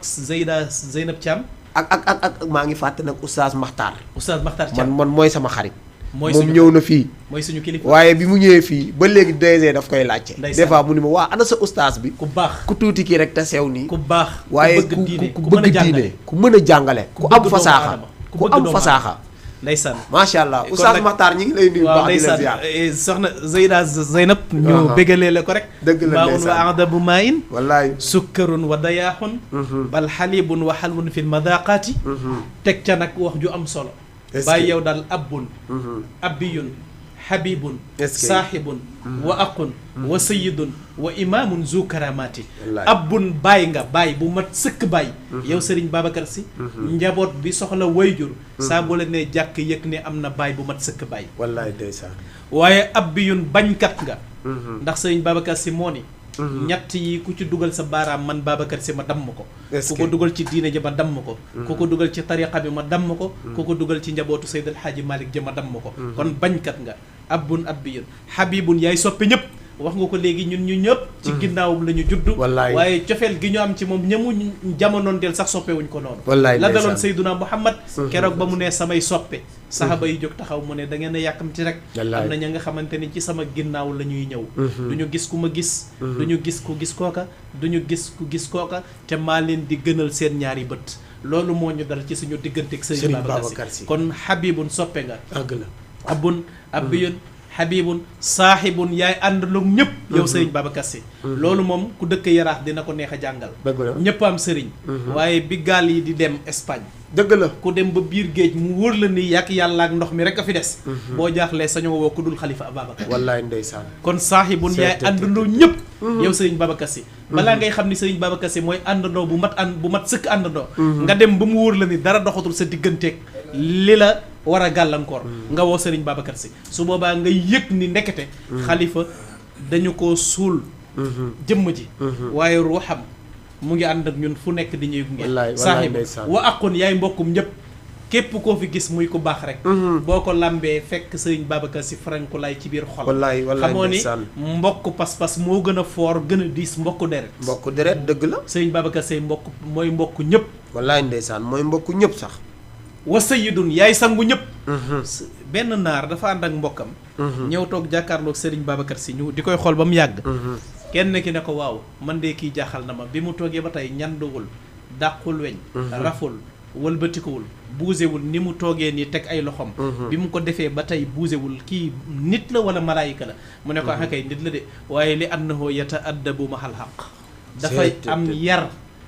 Zeynab Thiam. ak maa ngi fàtte nag Oustaz Makhtar. Oustaz Makhtar Thiam man mooy sama xarit. mooy moom ñëw na fii. mooy suñu kilifa waaye bi mu ñëwee fii ba léegi DG daf koy laajte. des fois mu ni ma waa ana sa oustaz bi. ku baax ku tuuti kii rek te sew nii. ku baax waaye ku bëgg diine ku mën a jàngale. ku am fasaaxa ku am fasaaxa. ndeysaan macha allah Oustaz Makhtar ñi ngi lay nuyu. baax di la ziar soxna Zeynab ñu bégalee la ko rek. dëgg la maa un wa adabu maa in. wallaay sukkarun wa dayaaxun. bal xalibun wa xalwun fi lmadaqaati. teg ca nag wax ju am solo. bàyyi yow daal abbun abbiyun habibun saaxibun wa aqun wa sayidun wa imaamun zu karamaati abbun bàyyi nga bàyyi bu mat sëkk bàyyi yow sëriñ Babacar Sy njaboot bi soxla wayjur saa boo la nee jàkk yëg ne am na bàyyi bu mat sëkk bàyyi wallaay ndeysaan waaye abbiyun bañkat nga ndax sëriñ Babacar Sy moo ni ñett yi ku ci dugal sa baaraam man Babacar Sy ma damm ko ku ko dugal ci diine ji ma damm ko ku ko dugal ci tariqa bi ma damm ko ku ko dugal ci njabootu Seyd El Hadji Malick ji ma damm ko kon bañkat nga abbun abbiyun habibun yaay soppi ñëpp wax nga ko léegi ñun ñu ñëpp ci ginnaawam la ñu judd waaye cofeel gi ñu am ci moom ñamu jamonoon del sax soppewuñ ko noonu la daloon Seyduna Muhammad keroog ba mu ne samay soppe saxaba yi jóg taxaw mu ne da ngeen a yàkkamti rek am na ña nga xamante ni ci sama ginnaaw la ñuy ñëw du ñu gis ku ma gis du ñu gis ku gis kooka du ñu gis ku gis kooka te maa leen di gënal seen ñaari bët loolu moo ñu dal ci suñu diggante ak Sëriñ Babacar Sy kon habibun soppe nga abun abbiyun habibun saaxibun yaay àndaloog ñëpp yow sëriñ Babacar Sy loolu moom ku dëkk yaraax dina ko neex a jàngal ñëpp am sëriñ waaye bi gaal yi di dem Espagne dëgg la ku dem ba biir géej mu wóor la ni yàq yàlla ak ndox mi rek a fi des boo jaaxlee sañoo woo ku dul xalifa Ababacar wallaay ndeysaan kon saaxibun yaay àndandoo ñëpp yow sëriñ Babacar Sy balaa ngay xam ni sëriñ Babacar Sy mooy àndandoo bu mat sëkk àndandoo nga dem ba mu wóor la ni dara doxatul sa digganteeg li la war a gàllankoor nga woo sëriñ Babacar Sy su boobaa nga yëg ni ndekete xalifa dañu ko suul jëmm ji waaye ruuxam mu ngi ànd ak ñun fu nekk di ñuy gunge saaxibu wa aqun yaay mbokkum ñëpp képp koo fi gis muy ku baax rek boo ko lambee fekk sëriñ Babacar Sy faranku lay ci biir xol xamoo ni mbokk pas-pas moo gën a foor gën a diis mbokku deret dëgg la sëriñ Babacar Sy mbokk mooy mbokk ñëpp wallaay ndeysaan mooy mbokk ñëpp sax wa sayidun yaay sangu ñëpp benn naar dafa ànd ak mbokkam ñëw toog jàkkaarloog sëriñ Babacar Sy ñu di koy xool ba mu yàgg kenn ki ne ko waaw man de kii jaaxal na ma bi mu toogee ba tey ñanduwul dàqul weñ raful wëlbatikuwul buusewul ni mu toogee nii teg ay loxom bi mu ko defee ba tey buusewul kii nit la wala malaayika la mu ne ko akay nit la de waaye li annahu yataaddabu mahal xaq dafay am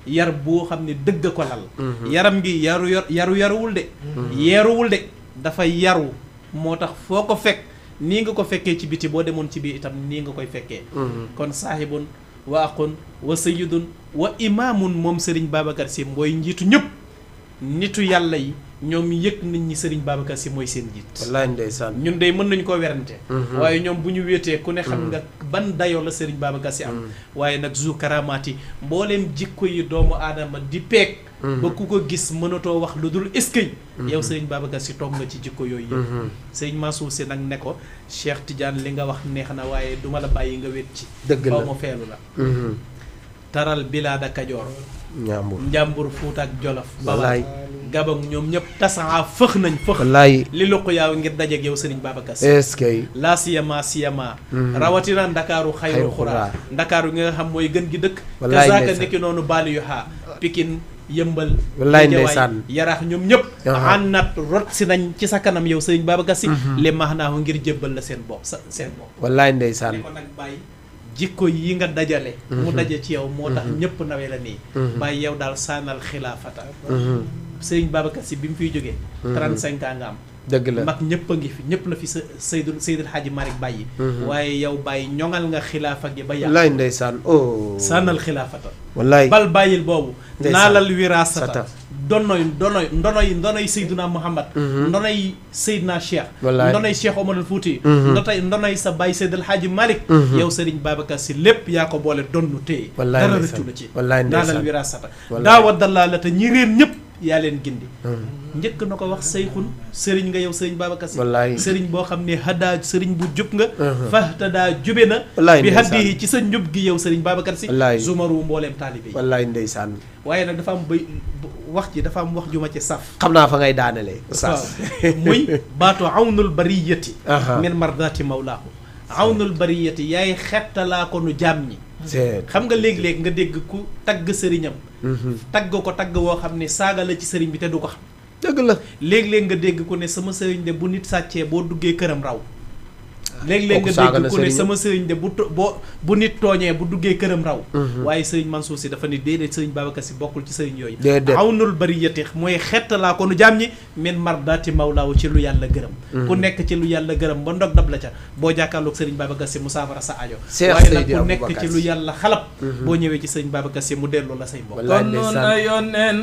yar boo xam ne dëgg ko lal yaram gi yaruwul de yeeruwul de dafa yaru moo tax foo ko fekk nii nga ko fekkee ci biti boo demoon ci biir itam nii nga koy fekkee kon saahibun wa aqun wa sayyidun wa imaamun moom Serigne Babacar Sy mooy njiitu ñëpp nitu yàlla yi ñoom yëg nañ ñi Serigne Babacar Sy mooy seen njiit wallaay ndeysaan ñun de mën nañu koo werante waaye ñoom bu ñu wéetee ku ne xam nga ban dayoo la Serigne Babacar Sy am waaye nag zu karamaati mbooleem jikko yi doomu aadama di peeg ba ku ko gis mënatoo wax lu dul eskay yow Serigne Babacar Sy toog nga ci jikko yooyu yëpp Serigne Mansour Sy nag ne ko Cheikh Tidiane li nga wax neex na waaye duma la bàyyi nga wét ci dëgg la faw ma feelu la taral bilaada Kajoor njàmbur Fuuta ak Jolof Bawal Gabon ñoom ñëpp tasaa fëx nañ fëx li luq yaaw ngir dajeeg yow Serigne Babacar Sy laa siyama rawatina ndakaaru xayru xuraa ndakaaru nga xam mooy gën gi dëkk kasaaka nekki noonu baali yu xaa Pikine yëmbal wallaay Géejawaay ndeysaan yaraax ñoom ñëpp ànnat rot si nañ ci sa kanam yow sëriñ Babacar Sy li max naahu ngir jébbal la seen bopp seen bopp wallaay ndeysaan ni ko nag bàyyi jikko yi nga dajale mu daje ci yow moo tax ñëpp nawee la nii bàyyi yow daal saanal xilaafata sëriñ Babacar Sy bi mu fiy jógee 35 ans nga am dëgg la mag ñëpp a ngi fi ñëpp la fi sa Seydil Hadji Malick bàyyi waaye yow bàyyi ñoŋal nga xilaafa gi ba yàq wallaay ndeysaan oh sànnal xilaafata wallaay bal bàyyil boobu ndeysaan naalal wirasata ndonoy Seydina Muhammad ndonoy Seydina Cheikh wallaay ndonoy Cheikh Omarul Fouti ndonoy sa bàyyi Seydil Hadji Malick yow Serigne Babacar Sy lépp yaa ko boole donnu téye wallaay dara ndeysaan rëccu la ci wallaay ndeysaan naalal wirasata wallaay daawa dallaalata ñi réer ñëpp yaa leen gindi njëkk na ko wax sayxun sëriñ nga yow sëriñ Babacar Sy wallaay sëriñ boo xam ne hadaa sëriñ bu jub nga fahtadaa jube na wallaay bi ndeysaan haddi ci sa njub gi yow sëriñ Babacar Sy wallaay zumaru mbooleem taalibe yi wallaay ndeysaan waaye nag dafa am wax ji dafa am wax ju ma ci saf xam naa fa ngay daanelee oustaz muy baatu awnul bariyati min mardati mawlaahu awnul bariyati yaay xettalaa ko nu jaam ñi xam nga léegi-léegi nga dégg ku tagg sëriñam tagg ko tagg woo xam ne saaga la ci sëriñ bi te du ko xam dëgg la léegi-léegi nga dégg ku ne sama sëriñ de bu nit sàccee boo duggee këram raw léegi-léegi nga dégg ku ne sama sëriñ de bu nit tooñee bu duggee këram raw waaye sëriñ Mansour Sy dafa ni déedéet sëriñ Babacar Sy bokkul ci sëriñ yooyu awnul bariyati mooy xettalaa ko nu jaam ñi min mardaati mawlaaw ci lu yàlla gërëm ku nekk ci lu yàlla gërëm ba ndog dab la ca boo jàkkaarloog sëriñ Babacar Sy mu saafara sa ajo waaye nag ku nekk ci lu yàlla xalab boo ñëwee ci sëriñ Babacar Sy mu delloo la say mbokk donnu na yónneen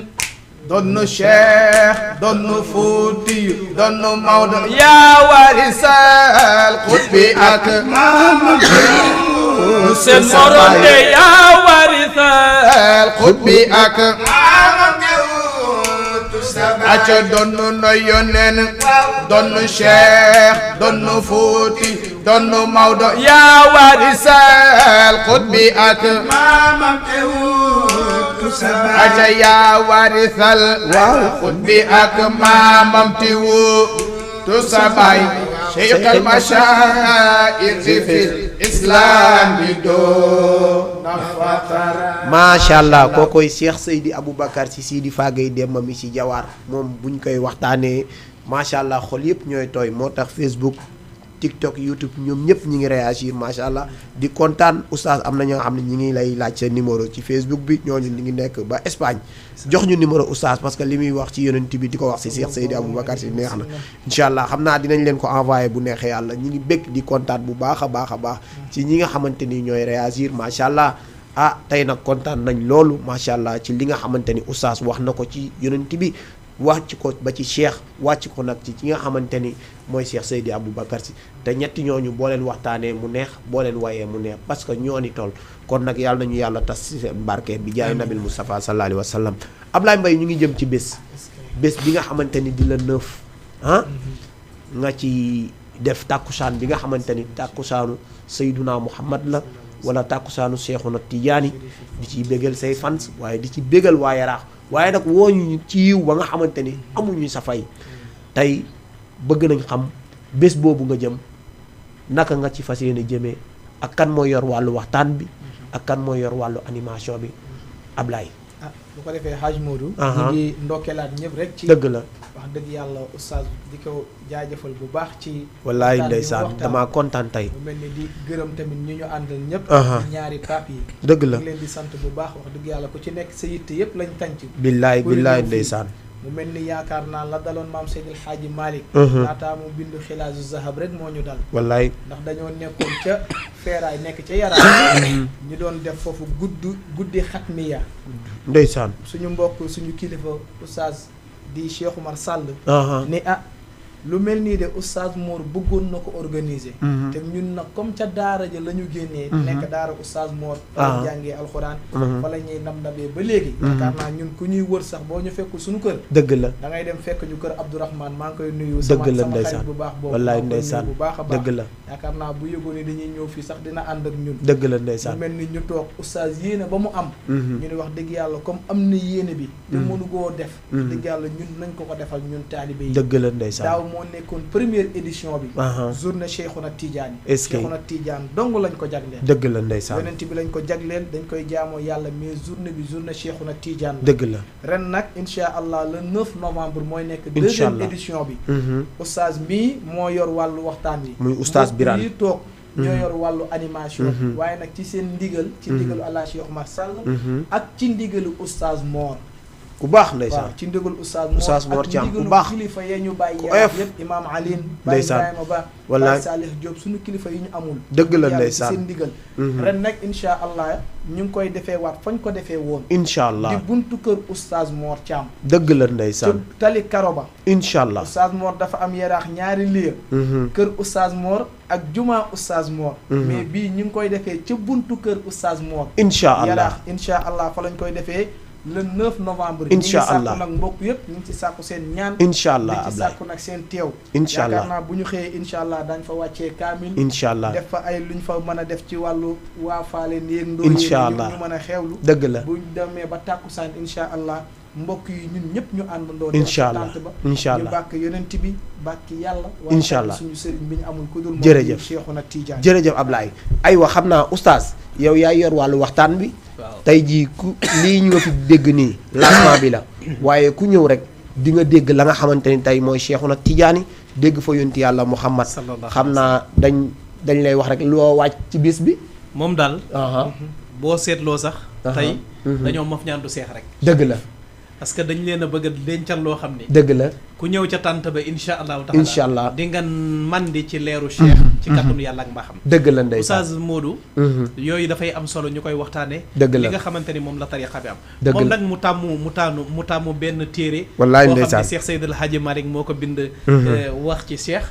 donnu Cheikh donnu Fuuti donnu Maodo yaa warisal xutbi ak seen morom de yaa warisal xutbi ak acca donnu na yónneen donnu Cheikh donnu Fuuti donnu Maodo yaa warisal xutbi ak aca yaa warisal xutbi ak maamam ti wu tu sabay cheikh al mashaayikh fil islam bi doo nafatara macha allah kookoy Cheikh Seydi Aboubacar Sy Sidi Fagay Demba mi ci Jawaar moom buñ koy waxtaanee macha allah xol yëpp ñooy tooy moo tax Facebook TikTok YouTube ñoom ñëpp ñi ngi réagir macha allah di kontaan oustaz am na ñoo xam ne ñi ngi lay laaj sa numéro ci Facebook bi ñooñu ñi ngi nekk ba Espagne jox ñu numéro oustaz parce que li muy wax ci yonent bi di ko wax si Cheikh Seydi Aboubacar Sy neex na incha allah xam naa dinañ leen ko envoyé bu neexee yàlla ñi ngi bëgg di kontaan bu baax a baax a baax ci ñi nga xamante ni ñooy réagir macha allah ah tey nag kontaan nañ loolu macha allah ci li nga xamante ni oustaz wax na ko ci yonent bi wàcc ko ba ci Cheikh wàcc ko nag ci nga xamante ni mooy Cheikh Seydi Aboubacar Sy te ñetti ñooñu boo leen waxtaanee mu neex boo leen wayee mu neex parce que ñoo ni toll kon nag yàlla nañu yàlla tas ci seen barke bi jaay nabil Moustapha sallallahu alayhi wa sallam Ablaye Mbaye ñu ngi jëm ci bés bi nga xamante ni di la 9 nga ci def tàkkusaan bi nga xamante ni tàkkusaanu Seyduna Muhammad la wala tàkkusaanu Seexuna Tijaani di ciy bégal say fans waaye di ci bégal waa Yaraax waaye nag woo ñu ci yiw ba nga xamante ni amuñu sa fay tey bëgg nañ xam bés boobu nga jëm naka nga ci fas yéene jëmee ak kan mooy yor wàllu waxtaan bi ak kan mooy yor wàllu animation bi Ablaye. bu ko defee Hadj Modou. ñu ngi ndokkeelaat ñëpp rek. ci dëgg la wax dëgg yàlla oustaz di ko jaajëfal bu baax ci. wallaay ndeysaan damaa kontaan tey. bu mel ni di gërëm tamit ñi ñu àndal ñëpp. ñaari pap yi. dëgg la ñu leen di sant bu baax wax dëgg yàlla ku ci nekk sa yitte yëpp lañ tànc. billaay billaay ndeysaan. mu mel ni yaakaar naa la daloon maam Seydil Hadji Malick. laataa mu bindu xilaasu zahab rek moo ñu dal. wallaay ndax dañoo nekkoon ca feeraay nekk ca Yaraax. ñu doon def foofu guddi xatmiya. ndeysaan suñu mbokk suñu kilifa oustaz di Cheikh Oumar Sall. ni lu mel nii de oustaz Mor bëggoon na ko organiser. te ñun nag comme ca daara ja la ñu génnee. nekk daara oustaz Mor. fa la jàngee alxuraan. fa la ñuy ndabee ba léegi. yaakaar naa ñun ku ñuy wër sax boo ñu fekkul suñu kër. dëgg la da ngay dem fekk ñu kër Abdourahmane maa ngi koy nuyu. dëgg la sama xarit bu baax boobu. wallaay ndeysaan bu baax a baax dëgg la. yaakaar naa bu yëgoon ni dañuy ñëw fii sax dina ànd ak ñun. dëgg la ndeysaan mu mel ni ñu toog oustaz yéene ba mu am. ñu ne wax dëgg yàlla comme am na yéene bi. te mënu koo def. dëgg yàlla ñun nañ ko defal ñun taalibe yi. dëgg la ndeysaan daaw moo nekkoon première édition bi journée Cheikhouna Tidiane Cheikhouna Tidiane dong lañ ko jagleel dëgg la ndeysaan yonent bi lañ ko jagleel dañ koy jaamoo yàlla mais journée bi journée Cheikhouna Tidiane dëgg la ren nag insha allah le 9 novembre mooy nekk deuxième édition bi oustaz mii moo yor wàllu waxtaan wi muy oustaz Birane yi toog ñoo yor wàllu animation waaye nag ci seen ndigal ci ndigalu Allah Cheikh Oumar Sall ak ci ndigalu oustaz Mor ku baax ndeysaan waaw ci ndigal oustaz Mor Thiam ku ndigalu baax kilifa yee ñu bàyyi yëpp imam Aline Baye Ibrahima Ba Baye Salih Diop suñu kilifa yi ñu amul dëgg la ndeysaan seen ndigal ren nag insha allah ñu ngi koy defee waat fañ ko defee woon insha allah di buntu kër oustaz Mor Thiam dëgg la ndeysaan tali Karoba insha allah oustaz Mor dafa am yaraax ñaari lieu kër oustaz Mor ak juma oustaz Mor mais bii ñu ngi koy defee ca buntu kër oustaz Mor insha allah yaraax insha allah fa lañ koy defee le 9 novembre incha allah ñu ngi sàkku nag mbokk yëpp ñu ngi ci sàkku seen ñaan incha allah di ci sàkku nag seen teew incha allah yaakaar naa bu ñu xëyee incha allah daañ fa wàccee kaamil incha allah def fa ay lu ñu fa mën a def ci wàllu waa faale ndéeg ndoo incha allah ñu mën a xewlu dëgg la bu demee ba tàkkusaan incha allah mbokk yi ñun ñëpp ñu àndandoo incha allah ba incha allah ñu bàkk yonent bi bàkk yàlla incha allah suñu sëriñ bi ñu amul ku dul jërëjëf Cheikhouna Tidiane jërëjëf Ablaye aywa xam naa oustaz yow yaay yor wàllu waxtaan bi tey jii ku lii ñu nga fi dégg nii lancement bi la waaye ku ñëw rek di nga dégg la nga xamante ni tey mooy Cheikhouna Tidiane dégg fa yonti yàlla Muhammad xam naa dañ lay wax rek loo wàcc ci bis bi moom daal boo seetloo sax tey dañoo maf ñaan du seex rek dëgg la parce que dañ leen a bëgg a dencal loo xam ni dëgg la ku ñëw ca tànt ba insha allahu taala incha allah di nga mandi ci leeru cheikh ci kàttanu yàlla ak mbaaxam dëgg la ndeysaan oustaz Modou yooyu dafay am solo ñu koy waxtaane dëgg la li nga xamante ni moom la tariqa bi am dëgg moom la nag mu tàmmu benn téere wallaay boo xam ndeysaan ne Cheikh Seydil Hadji Malick moo ko bind wax ci cheikh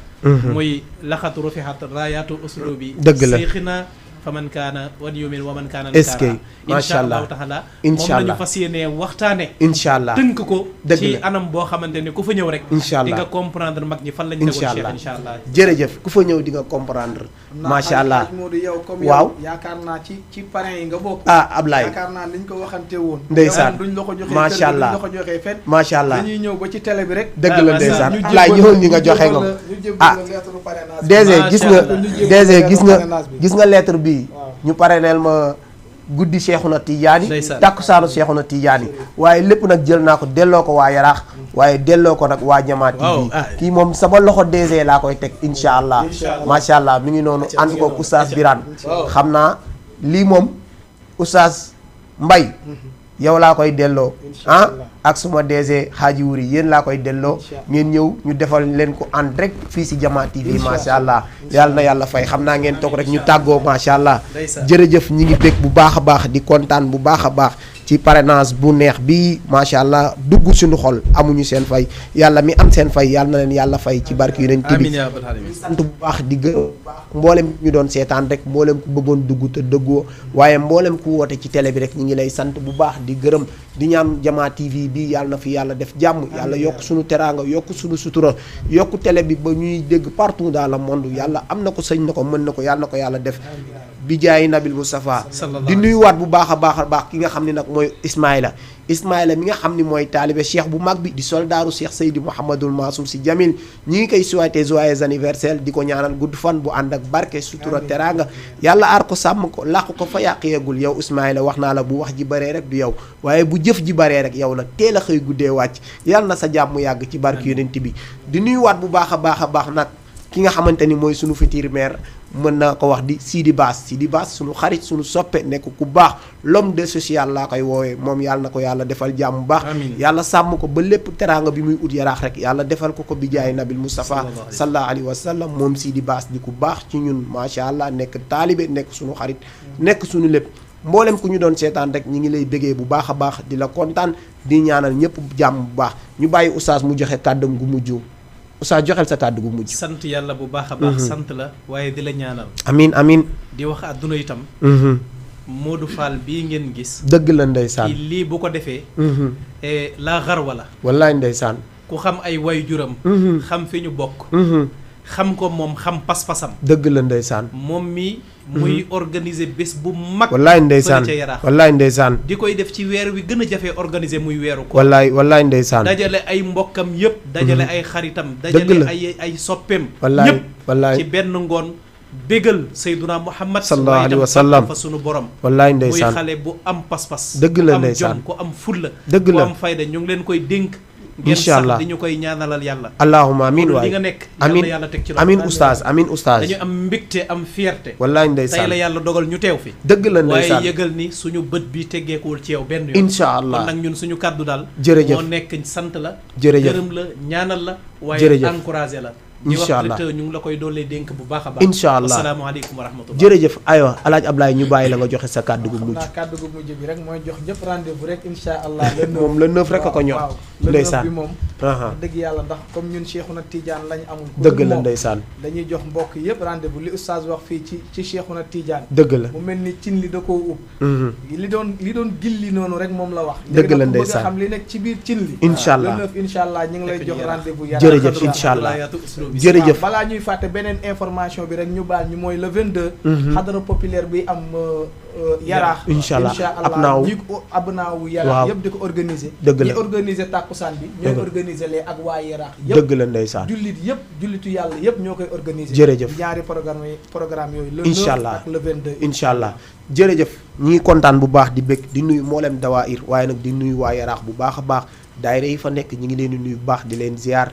muy laxatu rufihat rayatu uslubi dëgg la seyxina fa man kaana wan yumin wa man kaana est-ce que macha allah taala incha allah moom la ñu fas yéenee waxtaane incha allah tënk ko dëgg ci la anam boo xamante ni ku fa ñëw rek incha allah di nga comprendre mag ñi fan lañ tegoon cheikh incha allah jërëjëf ku fa ñëw di nga comprendre macha allah Modou yow comme waaw yow yaakaar naa ci parrain yi nga bokk Ablaye yaakaar naa liñ ko waxante woon ndeysaan duñ la ko joxee macha allah duñ la ko joxee fenn macha allah dañuy ñëw ba ci télé bi rek dëgg la ndeysaan Ablaye ñëwoon ñi nga joxe ko DG gis nga lettre bii ñu parrainel ma guddi Cheikhouna Tidiane tàkkusaanu Cheikhouna Tidiane waaye lépp nag jël naa ko delloo ko waa Yaraax waaye delloo ko nag waa Jama TV kii moom sama loxo DG laa koy teg insha allah macha allah mi ngi noonu ànd ko oustaz Birane xam naa lii moom oustaz Mbaye yow laa koy delloo ak suma DG Hadji Wuri yéen laa koy delloo ngeen ñëw ñu defal leen ko en direct fii si Jama TV macha allah yàlla na yàlla fay xam naa ngeen toog rek ñu tàggoo macha allah jërëjëf ñi ngi bég bu baax a baax di kontaan bu baax a baax ci parrainage bu neex bi macha allah dugg suñu xol amuñu seen fay yàlla mi am seen fay yàlla na leen yàlla fay ci barke yu nañ tibi sant bu baax di gërëm mboolem ñu doon seetaan rek mboolem ku bëggoon dugg te dëggoo waaye mboolem ku woote ci télé bi rek ñu ngi lay sant bu baax di gërëm di ñaan Jama TV bi yàlla na fi yàlla def jàmm yàlla yokk suñu teraanga yokk suñu sutura yokk télé bi ba ñuy dégg partout dans le monde yàlla am na ko sëñ na ko mën na ko yàlla na ko yàlla def bi jaay Nabil Moustapha di nuyuwaat bu baax a baax ki nga xam ne nag mooy Ismaïla mi nga xam ni mooy taalibe cheikh bu mag bi di soldaaru cheikh Seydi Mouhamadul Mansour Sy Djamil ñi ngi koy souhaité joyeux anniversaire di ko ñaanal gudd fan bu ànd ak barke sutura teraanga yàlla aar ko sàmm ko làq ko fa yàq yeegul yow Ismaïla wax naa la bu wax ji baree rek du yow waaye bu jëf ji baree rek yow la teel a xëy guddee wàcc yàlla na sa jàmm yàgg ci barke yonent bi di nuyuwaat bu baax a baax nag ki nga xamante ni mooy sunu futur maire mën naa ko wax di Sidi Bass sunu xarit sunu soppe nekk ku baax l'homme de social laa koy woowee moom yàlla na ko yàlla defal jàmm bu baax yàlla sàmm ko ba lépp teraanga bi muy ut Yaraax rek yàlla defal ko bi jaay Nabil Moustapha sallallahu alayhi wa sallam moom Sidi Bass di ku baax ci ñun macha allah nekk taalibe nekk sunu xarit nekk sunu lépp mboolem ku ñu doon seetaan rek ñi ngi lay bëggee bu baax a baax di la kontaan di ñaanal ñëpp jàmm bu baax ñu bàyyi oustaz mu joxe kàddam gu mujj Oustaz joxel sa kàddu gu mujj. sant yàlla bu baax a baax. sant la waaye di la ñaanal. amiin di wax àdduna itam. Modou Fall bii ngeen gis. dëgg la ndeysaan kii lii bu ko defee. laa xarwa la. wallaay ndeysaan. ku xam ay way juram. xam fi ñu bokk. xam ko moom xam pas-pasam. dëgg la ndeysaan. moom mi muy organiser bés bu mag. wallaay ndeysaan fële ca Yaraax. wallaay ndeysaan. di koy def ci weer wi gën a jafee organiser muy weeru ko. wallaay ndeysaan. dajale ay mbokkam yëpp. dajale ay xaritam. dëgg la dajale ay soppeem. wallaay ñëpp wallaay ci benn ngoon. bégal Seyduna Muhammad sallallahu alayhi wa sallam fa sunu borom. wallaay ndeysaan muy xale bu am pas-pas. dëgg la ndeysaan ku am fulla. dëgg la ku am fayda ñu ngi leen koy dénk. incha allah ngeen sax di ñu koy ñaanalal yàlla. allahumma amiin waay li nga nekk amiin yàlla teg ci loxo. amiin oustaz amiin oustaz. dañu am mbégte am fierté. wallaay ndeysaan tey la yàlla dogal ñu teew fi. dëgg la ndeysaan waaye yëgal ni suñu bët bi teggeekuwul ci yow benn yoon. incha allah kon nag ñun suñu kàddu daal. jërëjëf moo nekk sant la. jërëjëf gërëm la ñaanal la. jërëjëf waaye encouragé la. incha allah ñu ngi la koy doolee dénk bu baax a baax. incha allah asalaamaaleykum wa rahmatullah. jërëjëf aywa alaaj Ablaye ñu bàyyi la nga joxe sa kàddu gu mujj. kàddu gu mujj bi rek mooy jox ñëpp rendez-vous rek incha allah. moom le 9 rek a ko ñor. waaw ndeysaan le 9 bi moom. dëgg yàlla ndax comme ñun Cheikhouna Tidiane lañ amul. dëgg la ndeysaan. dañuy jox mbokk yëpp rendez-vous li oustaz wax fii ci Cheikhouna Tidiane. dëgg la mu mel ni cin li da koo ub. li doon gilli noonu rek moom la wax. dëgg la ndeysaan bëgg a xam li nekk ci biir cin li. incha allah le 9 incha allah ñu ngi lay jox rendez-vous. jërëjëf incha allah jërëjëf. balaa ñuy fàtte beneen information bi rek ñu baal ñu mooy le 22. xadara populaire bi am yaraax. incha allah abnaaw ñi abnaaw yaraax yëpp di ko organiser. dëgg la ñi organiser tàkkusaan bi. ñooy organiser lee ak waa yaraax yëpp. dëgg la ndeysaan. jullitu yàlla yëpp ñoo koy organiser. jërëjëf ñaari programme yooyu. le 9 incha allah ak le 22. incha allah jërëjëf ñi ngi kontaan bu baax di bëgg di nuyu mboolem dawaayir waaye nag di nuyu waa yaraax bu baax a baax daayira yi fa nekk ñi ngi leen di nuyu bu baax di leen ziar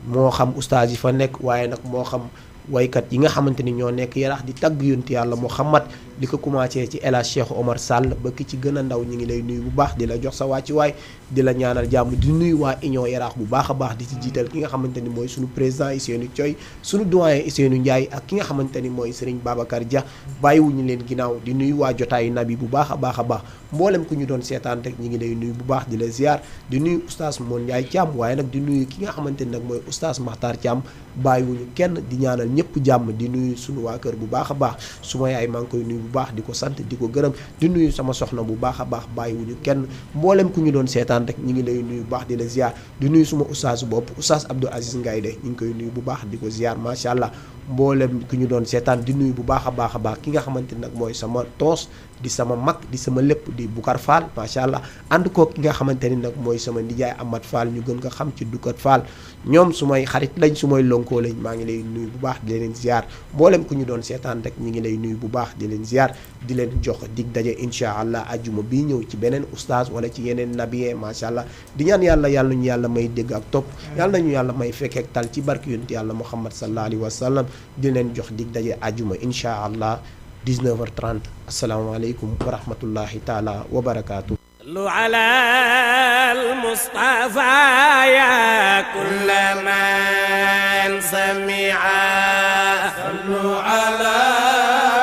moo xam ustaas yi fa nekk waaye nag moo xam waykat yi nga xamante ni ñoo nekk yaraax di tagg yonent yàlla Muhammad di ko commencé ci El Hadj Cheikh Omar Sall ba ki ci gën a ndaw ñi ngi lay nuyu bu baax di la jox sa wàccuwaay di la ñaanal jàmm di nuyu waa union yaraax bu baax a baax di ci jiital ki nga xamante ni mooy suñu président Ousseynou Thioy suñu doyen Ousseynou Ndiaye ak ki nga xamante ni mooy Serigne Babacar Dia bàyyiwuñu leen ginnaaw di nuyu waa jotaayu nabi bu baax a baax a baax mboolem ku ñu doon seetaan rek ñi ngi lay nuyu bu baax di la ziar di nuyu oustaz Mon Ndiaye Thiam waaye nag di nuyu ki nga xamante ni nag mooy oustaz Makhtar Thiam bàyyiwuñu kenn di ñaanal ñëpp jàmm di nuyu suñu waa kër bu baax a baax suma yaay maa ngi koy nuyu bu baax di ko sant di ko gërëm di nuyu sama soxna bu baax a baax bàyyiwuñu kenn mboolem ku ñu doon seetaan rek ñi ngi lay nuyu bu baax di la ziar di nuyu suma oustaz bopp oustaz Abdou Aziz Ngaye de ñu ngi koy nuyu bu baax di ko ziar macha allah mboolem ku ñu doon seetaan di nuyu bu baax a baax ki nga xamante nag mooy sama toos di sama mag di sama lépp di Bukar Fall macha allah ànd ko ki nga xamante ni nag mooy sama nijaay Amad Fall ñu gën ko xam ci Dukat Fall ñoom su may xarit lañ su may lonkoo lañ maa ngi lay nuyu bu baax di leen ziar mboolem ku ñu doon seetaan rek ñi ngi lay nuyu bu baax di leen ziar di leen jox dig daje incha allah ajjuma bii ñëw ci beneen oustaz wala ci yeneen nabiyee macha allah di ñaan yàlla ñu yàlla may dégg ak topp yàlla nañu yàlla may fekkeek tal ci barki yonent yàlla Muhammad sallallahu alayhi wa sallam di leen jox dig daje ajjuma incha allah 19h30 asalaamaaleykum wa rahmatullahi taala wa barakaatu. صلوا على المصطفى يا كل من سمع صلوا على